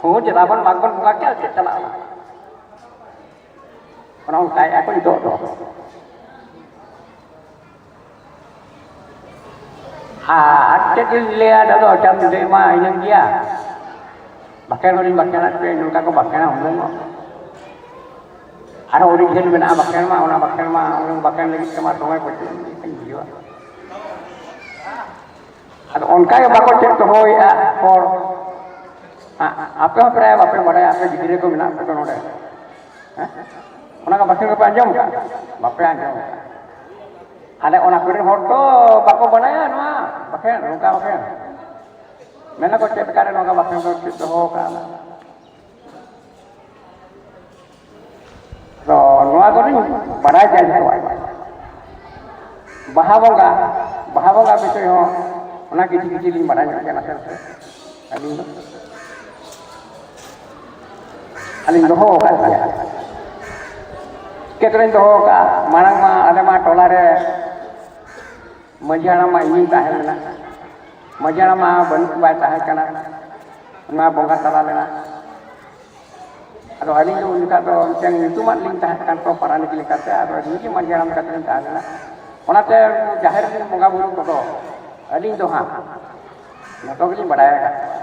ᱦᱚᱸ, ᱪᱮᱫᱟᱜ ᱵᱚᱱ ᱢᱟᱜᱽ ᱵᱚᱱ ᱵᱚᱸᱜᱟ ᱠᱮᱜᱼᱟ, ᱪᱮᱫ ᱪᱟᱞᱟᱜᱼᱟ? ᱚᱱᱮ ᱚᱱᱠᱟᱭᱮᱫᱼᱟ ᱠᱚ ᱱᱤᱛᱚᱜ ᱫᱚ᱾ ᱟᱨ ᱪᱮᱫ ᱤᱧ ᱞᱟᱹᱭᱟ, ᱟᱫᱚ ᱪᱟᱸᱫ ᱞᱟᱹᱭ ᱢᱟ ᱤᱱᱟᱹᱝ ᱜᱮᱭᱟ᱾ ᱵᱟᱠᱷᱮᱬ ᱦᱚᱸᱞᱤᱧ ᱵᱟᱠᱷᱮᱬᱟᱫ ᱯᱮ, ᱱᱚᱝᱠᱟ ᱠᱚ ᱵᱟᱠᱷᱮᱬᱟ ᱦᱩᱱᱟᱹᱝ᱾ ᱟᱨᱦᱚᱸ ᱟᱹᱰᱤ ᱰᱷᱮᱨ ᱢᱮᱱᱟᱜᱼᱟ ᱵᱟᱠᱷᱮᱬ ᱢᱟ, ᱚᱱᱟ ᱵᱟᱠᱷᱮᱬ ᱢᱟ, ᱚᱱᱟ ᱵᱟᱠᱷᱮᱬ ᱞᱟᱹᱜᱤᱫ ᱛᱮᱢᱟ ᱫᱚᱢᱮ ᱠᱚ ᱪᱮᱫ ᱤᱧ ᱵᱩᱡᱷᱟᱹᱣᱟ᱾ ᱟᱫᱚ ᱚᱱᱠᱟ ᱜᱮ ᱵᱟᱠᱚ ᱪᱮᱫ ᱫᱚᱦᱚᱭᱮᱫᱼᱟ ᱦᱚᱲ᱾ ᱟ-, ᱟᱯᱮ ᱦᱚᱸ ᱯᱨᱟᱭ ᱵᱟᱯᱮ ᱵᱟᱲᱟᱭᱟ, ᱟᱯᱮ ᱜᱤᱫᱽᱨᱟᱹ ᱠᱚ ᱢᱮᱱᱟᱜ ᱯᱮ ᱫᱚ ᱱᱚᱰᱮ᱾ ᱦᱮᱸ? ᱚᱱᱟ ᱠᱚ ᱵᱟᱠᱷᱮᱬ ᱠᱚᱯᱮ ᱟᱸᱡᱚᱢ ᱠᱟᱜᱼᱟ? ᱵᱟᱯᱮ ᱟᱸᱡᱚᱢ ᱠᱟᱜᱼᱟ᱾ ᱟᱞᱮ ᱚᱱᱟ ᱠᱚᱨᱮᱱ ᱦᱚᱲ ᱫᱚ ᱵᱟᱠᱚ ᱵᱟᱲᱟᱭᱟ ᱱᱚᱣᱟ ᱵᱟᱠᱷᱮᱬ, ᱱᱚᱝᱠᱟ ᱵᱟᱠᱷᱮᱬ᱾ ᱢᱮᱱᱟ ᱠᱚ, "ᱪᱮᱫ ᱞᱮᱠᱟᱨᱮ ᱱᱚᱝᱠᱟ ᱵᱟᱠᱷᱮᱬ ᱠᱚ ᱪᱮᱫ ᱫᱚᱦᱚ ᱠᱟᱜᱼᱟ?" ᱛᱚ ᱱᱚᱣᱟ ᱠᱚᱫᱚᱧ ᱵᱟᱲᱟᱭ ᱜᱮᱭᱟ ᱡᱚᱛᱚᱣᱟᱜ ᱜᱮ᱾ ᱵᱟᱦᱟ ᱵᱚᱸᱜᱟ, ᱵᱟᱦᱟ ᱵᱚᱸᱜᱟ ᱵᱤᱥᱚᱭ ᱦᱚᱸ ᱚᱱᱟ ᱠᱤᱪᱷᱩ ᱠᱤᱪᱷᱩ ᱞᱤᱧ ᱵᱟᱲᱟᱭ ᱧᱚᱜ ᱜᱮᱭᱟ ᱱᱟᱥᱮ ᱱᱟᱥᱮ᱾ ᱟᱹᱞᱤᱧ ᱫᱚ, ᱟᱹᱞᱤᱧ ᱫᱚᱦᱚ ᱟᱠᱟᱫ ᱜᱮᱭᱟ᱾ ᱪᱤᱠᱟᱹ ᱛᱮᱞᱤᱧ ᱫᱚᱦᱚ ᱟᱠᱟᱫᱼᱟ? ᱢᱟᱲᱟᱝ ᱢᱟ ᱟᱞᱮ ᱢᱟ ᱴᱚᱞᱟ ᱨᱮ ᱢᱟᱹᱡᱷᱤ ᱦᱟᱲᱟᱢ ᱢᱟ ᱤᱧᱤᱧ ᱛᱟᱦᱮᱸ ᱞᱮᱱᱟ᱾ ᱢᱟᱹᱡᱷᱤ ᱦᱟᱲᱟᱢ ᱢᱟ ᱵᱟᱹᱱᱩᱜ, ᱵᱟᱭ ᱛᱟᱦᱮᱸ ᱠᱟᱱᱟ, ᱚᱱᱟ ᱵᱚᱸᱜᱟ ᱛᱟᱞᱟ ᱞᱮᱱᱟ᱾ ᱟᱫᱚ ᱟᱹᱞᱤᱧ ᱫᱚ ᱩᱱ ᱡᱚᱠᱷᱟᱜ ᱫᱚ ᱢᱤᱫᱴᱟᱝ ᱧᱩᱛᱩᱢᱟᱜ ᱞᱤᱧ ᱛᱟᱦᱮᱸ ᱠᱟᱱ ᱛᱚ ᱯᱟᱨᱟᱱᱤᱠ ᱞᱮᱠᱟᱛᱮ, ᱟᱫᱚ ᱟᱹᱞᱤᱧ ᱜᱮ ᱢᱟᱹᱡᱷᱤ ᱦᱟᱲᱟᱢ ᱞᱮᱠᱟᱛᱮ ᱞᱤᱧ ᱛᱟᱦᱮᱸ ᱞᱮᱱᱟ᱾ ᱚᱱᱟᱛᱮ ᱡᱟᱦᱮᱨ ᱨᱮᱱ ᱵᱚᱸᱜᱟ ᱵᱩᱨᱩ ᱠᱚᱫᱚ ᱟᱹᱞᱤᱧ ᱫᱚ ᱦᱟᱸᱜ ᱡᱚᱛᱚ ᱜᱮᱞᱤᱧ ᱵᱟᱲᱟᱭ ᱟᱠᱟᱫ ᱠᱚᱣᱟ᱾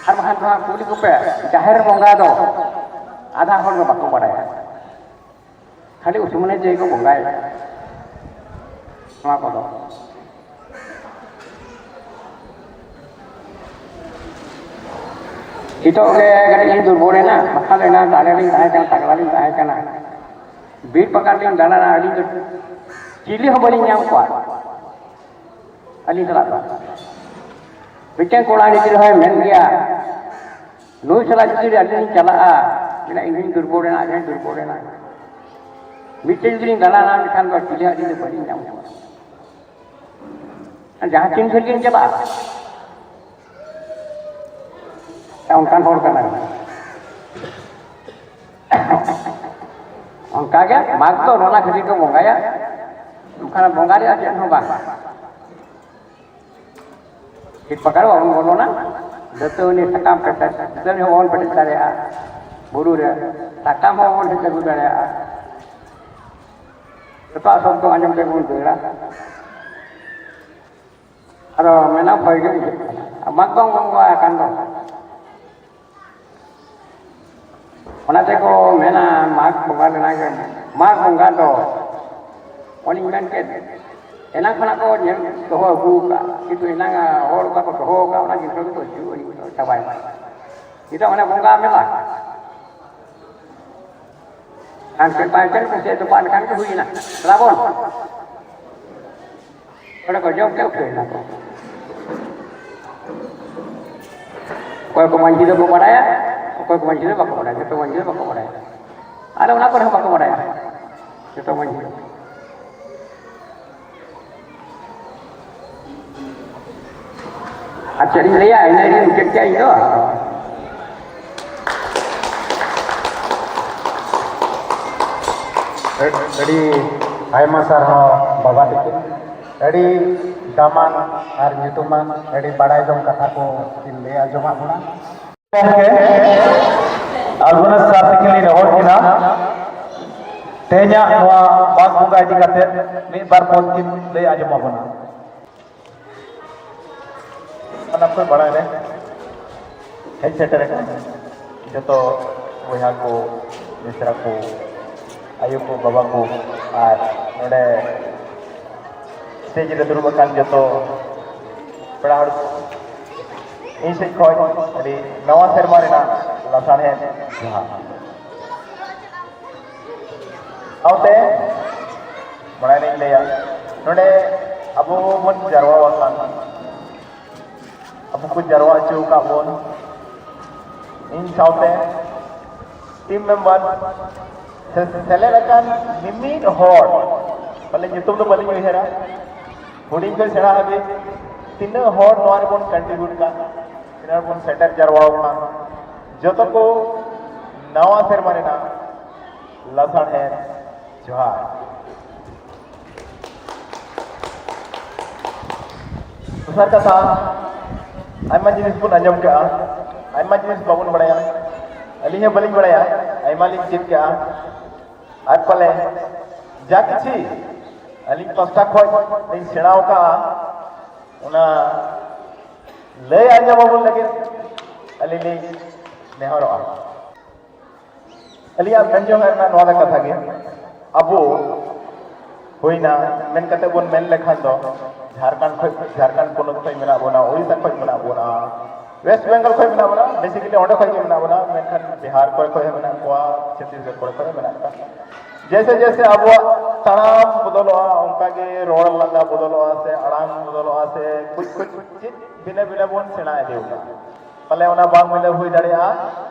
ᱟᱨ ᱵᱟᱠᱷᱟᱱ ᱫᱚ ᱦᱟᱸᱜ ᱠᱩᱞᱤ ᱠᱚᱯᱮ, ᱡᱟᱦᱮᱨ ᱵᱚᱸᱜᱟ ᱫᱚ ᱟᱫᱷᱟ ᱦᱚᱲ ᱫᱚ ᱵᱟᱠᱚ ᱵᱟᱲᱟᱭᱟ᱾ ᱠᱷᱟᱹᱞᱤ ᱩᱥᱩᱢᱟᱹᱱᱮ ᱡᱮ ᱠᱚ ᱵᱚᱸᱜᱟᱭᱟ᱾ ᱱᱚᱣᱟ ᱠᱚᱫᱚ ᱱᱤᱛᱚᱜ ᱜᱮ ᱠᱟᱹᱴᱤᱡ ᱞᱤᱧ ᱫᱩᱨᱵᱚᱞᱮᱱᱟ, ᱵᱟᱠᱷᱟᱱ ᱫᱚ ᱮᱱᱟᱝ ᱫᱟᱲᱮ ᱞᱤᱧ ᱛᱟᱦᱮᱸ ᱠᱟᱱᱟ, ᱛᱟᱜᱲᱟ ᱞᱤᱧ ᱛᱟᱦᱮᱸ ᱠᱟᱱᱟ᱾ ᱵᱤᱨ ᱯᱟᱠᱟᱲ ᱞᱤᱧ ᱫᱟᱬᱟᱱᱟ, ᱟᱹᱞᱤᱧ ᱫᱚ ᱪᱤᱞᱤ ᱦᱚᱸ ᱵᱟᱹᱞᱤᱧ ᱧᱟᱢ ᱠᱚᱣᱟ ᱟᱹᱞᱤᱧ ᱥᱟᱞᱟᱜ ᱫᱚ᱾ ᱢᱤᱫᱴᱮᱱ ᱠᱚᱲᱟ ᱜᱤᱫᱽᱨᱟᱹ ᱦᱚᱸᱭ ᱢᱮᱱ ᱜᱮᱭᱟ, "ᱱᱩᱭ ᱥᱟᱞᱟᱜ ᱡᱩᱫᱤ ᱟᱹᱞᱤᱧ ᱞᱤᱧ ᱪᱟᱞᱟᱜᱼᱟ, ᱢᱮᱱᱟ, ᱤᱧ ᱦᱚᱸᱧ ᱫᱩᱨᱵᱚᱞᱮᱱᱟ, ᱟᱡ ᱦᱚᱸᱭ ᱫᱩᱨᱵᱚᱞᱮᱱᱟ᱾ ᱢᱤᱫᱴᱮᱱ ᱡᱩᱫᱤ ᱞᱤᱧ ᱫᱟᱬᱟᱱᱟ, ᱮᱱᱠᱷᱟᱱ ᱫᱚ ᱪᱤᱞᱤ ᱦᱚᱸ ᱟᱹᱞᱤᱧ ᱫᱚ ᱵᱟᱹᱞᱤᱧ ᱧᱟᱢ ᱠᱚᱣᱟ᱾" ᱟᱨ ᱡᱟᱦᱟᱸ ᱛᱤᱱ ᱡᱷᱟᱹᱞ ᱜᱮᱢ ᱪᱟᱞᱟᱜᱼᱟ, ᱚᱱᱠᱟᱱ ᱦᱚᱲ ᱠᱟᱱᱟᱭ᱾ ᱚᱱᱠᱟᱜᱮ ᱢᱟᱜᱽ ᱫᱚ ᱚᱱᱟ ᱠᱷᱟᱹᱛᱤᱨ ᱠᱚ ᱵᱚᱸᱜᱟᱭᱟ, ᱵᱟᱠᱷᱟᱱ ᱵᱚᱸᱜᱟ ᱨᱮᱭᱟᱜ ᱪᱮᱫ ᱦᱚᱸ ᱵᱟᱝ᱾ ᱵᱤᱨ ᱯᱟᱠᱟᱲ ᱵᱟᱵᱚᱱ ᱵᱚᱞᱚᱱᱟ, ᱫᱟᱹᱛᱟᱹᱣᱱᱤ ᱥᱟᱠᱟᱢ ᱯᱮᱴᱮᱡ, ᱫᱟᱹᱛᱟᱹᱣᱱᱤ ᱦᱚᱸ ᱵᱟᱵᱚᱱ ᱯᱮᱴᱮᱡ ᱫᱟᱲᱮᱭᱟᱜᱼᱟ, ᱵᱩᱨᱩ ᱨᱮ ᱥᱟᱠᱟᱢ ᱦᱚᱸ ᱵᱟᱵᱚᱱ ᱦᱮᱡ ᱟᱹᱜᱩ ᱫᱟᱲᱮᱭᱟᱜᱼᱟ᱾ ᱡᱚᱛᱚᱣᱟᱜ ᱥᱚᱵᱫᱚ ᱟᱸᱡᱚᱢ ᱛᱮᱵᱚᱱ ᱫᱟᱹᱲᱟ᱾ ᱟᱫᱚ ᱢᱮᱱᱟ ᱵᱷᱟᱹᱜᱤ ᱜᱮ ᱵᱩᱡᱷᱟᱹᱜ ᱠᱟᱱᱟ᱾ ᱟᱨ ᱢᱟᱜᱽ ᱵᱟᱝ ᱵᱚᱸᱜᱟ ᱟᱠᱟᱱ ᱫᱚ᱾ ᱚᱱᱟ ᱛᱮᱠᱚ ᱢᱮᱱᱟ ᱢᱟᱜᱽ ᱵᱚᱸᱜᱟ ᱨᱮᱱᱟᱜ ᱜᱮ, ᱢᱟᱜᱽ ᱵᱚᱸᱜᱟ ᱫᱚ ᱚᱱᱮᱧ ᱢᱮᱱ ᱠᱮᱫ, ᱮᱱᱟᱝ ᱠᱷᱚᱱᱟᱜ ᱠᱚ ᱧᱮᱞ ᱫᱚᱦᱚ ᱟᱹᱜᱩ ᱟᱠᱟᱫ, ᱠᱤᱱᱛᱩ ᱮᱱᱟᱝ ᱦᱚᱲ ᱚᱠᱟ ᱠᱚ ᱫᱚᱦᱚ ᱟᱠᱟᱫ, ᱚᱱᱟ ᱡᱤᱱᱤᱥ ᱫᱚ ᱦᱤᱡᱩᱜ ᱪᱟᱵᱟᱭᱮᱱᱟ᱾ ᱱᱤᱛᱚᱜ ᱚᱱᱮ ᱵᱚᱸᱜᱟ ᱢᱮᱞᱟ, ᱦᱟᱱᱛᱮ ᱵᱟᱭ ᱴᱷᱮᱱ ᱠᱩᱥᱤᱭᱟᱜ ᱛᱚᱯᱟᱜ ᱞᱮᱠᱷᱟᱱ ᱜᱮ ᱦᱩᱭᱮᱱᱟ᱾ ᱨᱟᱵᱚᱱ ᱚᱸᱰᱮ ᱠᱚ ᱡᱚᱢ ᱠᱮᱫ ᱩᱴᱷᱟᱹᱣ ᱮᱱᱟ ᱠᱚ᱾ ᱚᱠᱚᱭ ᱠᱚ ᱢᱟᱹᱡᱷᱤ ᱫᱚᱠᱚ ᱵᱟᱲᱟᱭᱟ, ᱚᱠᱚᱭ ᱠᱚ ᱢᱟᱹᱡᱷᱤ ᱫᱚ ᱵᱟᱠᱚ ᱵᱟᱲᱟᱭᱟ, ᱡᱚᱛᱚ ᱢᱟᱹᱡᱷᱤ ᱫᱚ ᱵᱟᱠᱚ ᱵᱟᱲᱟᱭᱟ᱾ ᱟᱞᱮ ᱚᱱᱟ ᱠᱚᱨᱮ ᱦᱚᱸ ᱵᱟᱠᱚ ᱵᱟᱲᱟᱭᱟ ᱡᱚᱛᱚ ᱢᱟᱹᱡᱷᱤ ᱫᱚ᱾ ᱟᱨ ᱪᱮᱫ ᱤᱧ ᱞᱟᱹᱭᱟ, ᱤᱱᱟᱹ ᱜᱤᱧ ᱢᱩᱪᱟᱹᱫ ᱠᱮᱫᱟ ᱤᱧ ᱫᱚ᱾ ᱟᱹᱰᱤ ᱟᱭᱢᱟ ᱥᱟᱨᱦᱟᱣ ᱵᱟᱵᱟ ᱛᱟᱹᱠᱤᱱ, ᱟᱹᱰᱤ ᱫᱟᱢᱟᱱ ᱟᱨ ᱧᱩᱛᱩᱢᱟᱱ, ᱟᱹᱰᱤ ᱵᱟᱲᱟᱭ ᱡᱚᱝ ᱠᱟᱛᱷᱟ ᱠᱚ ᱠᱤᱱ ᱞᱟᱹᱭ ᱟᱸᱡᱚᱢᱟᱫ ᱵᱚᱱᱟ᱾ ᱜᱚᱢᱠᱮ ᱟᱞᱯᱚᱱᱟ ᱥᱟᱨ ᱛᱟᱹᱠᱤᱱ ᱞᱤᱧ ᱱᱮᱦᱚᱨ ᱠᱤᱱᱟ, ᱛᱮᱦᱮᱧᱟᱜ ᱱᱚᱣᱟ ᱢᱟᱜᱽ ᱵᱚᱸᱜᱟ ᱤᱫᱤ ᱠᱟᱛᱮ ᱢᱤᱫ ᱵᱟᱨ ᱯᱚᱫ ᱠᱤᱱ ᱞᱟᱹᱭ ᱟᱸᱡᱚᱢ ᱟᱵᱚᱱᱟ᱾ ᱥᱟᱱᱟᱢ ᱠᱚ ᱵᱟᱲᱟᱭ ᱨᱮ ᱦᱮᱡ ᱥᱮᱴᱮᱨ ᱟᱠᱟᱱ ᱡᱚᱛᱚ ᱵᱚᱭᱦᱟ ᱠᱚ, ᱢᱤᱥᱨᱟ ᱠᱚ, ᱟᱭᱳ ᱠᱚ, ᱵᱟᱵᱟ ᱠᱚ, ᱟᱨ ᱱᱚᱰᱮ ᱥᱴᱮᱡ ᱨᱮ ᱫᱩᱲᱩᱵ ᱟᱠᱟᱱ ᱡᱚᱛᱚ ᱯᱮᱲᱟ ᱦᱚᱲ ᱠᱚ, ᱤᱧ ᱥᱮᱫ ᱠᱷᱚᱱ ᱟᱹᱰᱤ ᱱᱟᱣᱟ ᱥᱮᱨᱢᱟ ᱨᱮᱱᱟᱜ ᱞᱟᱥᱟᱲᱦᱮᱫ ᱡᱚᱦᱟᱨ᱾ ᱥᱟᱶᱛᱮ ᱢᱟᱲᱟᱝ ᱨᱤᱧ ᱞᱟᱹᱭᱟ, ᱱᱚᱰᱮ ᱟᱵᱚ ᱵᱚᱱ ᱡᱟᱨᱣᱟ ᱟᱠᱟᱱ, ᱟᱵᱚ ᱠᱚ ᱡᱟᱨᱣᱟ ᱦᱚᱪᱚ ᱟᱠᱟᱫ ᱵᱚᱱ, ᱤᱧ ᱥᱟᱶᱛᱮ ᱴᱤᱢ ᱢᱮᱢᱵᱟᱨ ᱥᱮ ᱥᱮᱞᱮᱫ ᱟᱠᱟᱱ ᱢᱤᱢᱤᱫ ᱦᱚᱲ, ᱯᱟᱞᱮ ᱧᱩᱛᱩᱢ ᱫᱚ ᱵᱟᱹᱞᱤᱧ ᱩᱭᱦᱟᱹᱨᱟ, ᱦᱩᱰᱤᱧ ᱠᱷᱚᱱ ᱥᱮᱬᱟ ᱦᱟᱹᱵᱤᱡ ᱛᱤᱱᱟᱹᱜ ᱦᱚᱲ ᱱᱚᱣᱟ ᱨᱮᱵᱚᱱ ᱠᱚᱱᱴᱨᱤᱵᱤᱭᱩᱴ ᱠᱟᱱ, ᱛᱤᱱᱟᱹᱜ ᱦᱚᱲ ᱵᱚᱱ ᱥᱮᱴᱮᱨ ᱡᱟᱨᱣᱟ ᱟᱠᱟᱱ, ᱡᱚᱛᱚ ᱠᱚ ᱱᱟᱣᱟ ᱥᱮᱨᱢᱟ ᱨᱮᱱᱟᱜ ᱞᱟᱥᱟᱲᱦᱮᱫ ᱡᱚᱦᱟᱨ᱾ ᱫᱚᱥᱟᱨ ᱠᱟᱛᱷᱟ, ᱟᱭᱢᱟ ᱡᱤᱱᱤᱥ ᱵᱚᱱ ᱟᱸᱡᱚᱢ ᱠᱟᱜᱼᱟ, ᱟᱭᱢᱟ ᱡᱤᱱᱤᱥ ᱵᱟᱵᱚᱱ ᱵᱟᱲᱟᱭᱟ᱾ ᱟᱹᱞᱤᱧ ᱦᱚᱸ ᱵᱟᱹᱞᱤᱧ ᱵᱟᱲᱟᱭᱟ, ᱟᱭᱢᱟ ᱞᱤᱧ ᱪᱮᱫ ᱠᱟᱜᱼᱟ᱾ ᱟᱨ ᱯᱟᱞᱮ ᱡᱟ ᱠᱤᱪᱷᱤ ᱟᱹᱞᱤᱧ ᱯᱟᱥᱴᱟ ᱠᱷᱚᱱ ᱞᱤᱧ ᱥᱮᱬᱟ ᱟᱠᱟᱜᱼᱟ, ᱚᱱᱟ ᱞᱟᱹᱭ ᱟᱸᱡᱚᱢ ᱟᱵᱚᱱ ᱞᱟᱹᱜᱤᱫ ᱟᱹᱞᱤᱧ ᱞᱤᱧ ᱱᱮᱦᱚᱨᱚᱜᱼᱟ᱾ ᱟᱹᱞᱤᱧᱟᱜ ᱢᱮᱱ ᱡᱚᱝ ᱨᱮᱱᱟᱜ ᱱᱚᱣᱟ ᱫᱚ ᱠᱟᱛᱷᱟ ᱜᱮ, ᱟᱵᱚ ᱦᱩᱭᱱᱟ ᱢᱮᱱ ᱠᱟᱛᱮ ᱵᱚᱱ ᱢᱮᱱ ᱞᱮᱠᱷᱟᱱ ᱫᱚ ᱡᱷᱟᱲᱠᱷᱚᱸᱰ ᱠᱷᱚᱱ, ᱡᱷᱟᱲᱠᱷᱚᱸᱰ ᱯᱚᱱᱚᱛ ᱠᱷᱚᱱ ᱢᱮᱱᱟᱜ ᱵᱚᱱᱟ, ᱳᱰᱤᱥᱟ ᱠᱷᱚᱱ ᱢᱮᱱᱟᱜ ᱵᱚᱱᱟ, ᱳᱭᱮᱥᱴ ᱵᱮᱝᱜᱚᱞ ᱠᱷᱚᱱ ᱢᱮᱱᱟᱜ ᱵᱚᱱᱟ, ᱵᱮᱥᱤᱠᱮᱞᱤ ᱚᱸᱰᱮ ᱠᱷᱚᱱ ᱜᱮ ᱢᱮᱱᱟᱜ ᱵᱚᱱᱟ, ᱢᱮᱱᱠᱷᱟᱱ ᱵᱤᱦᱟᱨ ᱠᱚᱨᱮ ᱠᱷᱚᱱ ᱦᱚᱸ ᱢᱮᱱᱟᱜ ᱠᱚᱣᱟ, ᱪᱷᱚᱛᱤᱥᱜᱚᱲ ᱠᱚᱨᱮ ᱠᱷᱚᱱ ᱦᱚᱸ ᱢᱮᱱᱟᱜ ᱠᱚᱣᱟ᱾ ᱡᱮᱭᱥᱮ ᱡᱮᱭᱥᱮ ᱟᱵᱚᱣᱟᱜ ᱛᱟᱲᱟᱢ ᱵᱚᱫᱚᱞᱚᱜᱼᱟ, ᱚᱱᱠᱟᱜᱮ ᱨᱚᱲ ᱞᱟᱸᱫᱟ ᱵᱚᱫᱚᱞᱚᱜᱼᱟ, ᱥᱮ ᱟᱲᱟᱝ ᱵᱚᱫᱚᱞᱚᱜᱼᱟ, ᱥᱮ ᱠᱩᱪ ᱠᱩᱪ ᱪᱮᱫ ᱵᱷᱤᱱᱟᱹ ᱵᱷᱤᱱᱟᱹ ᱵᱚᱱ ᱥᱮᱬᱟ ᱤᱫᱤ ᱠᱟᱜᱼᱟ᱾ ᱯᱟᱞᱮ ᱚᱱᱟ ᱵᱟᱝ ᱢᱤᱞᱟᱹᱣ ᱦᱩᱭ ᱫᱟᱲᱮᱭᱟᱜᱼᱟ,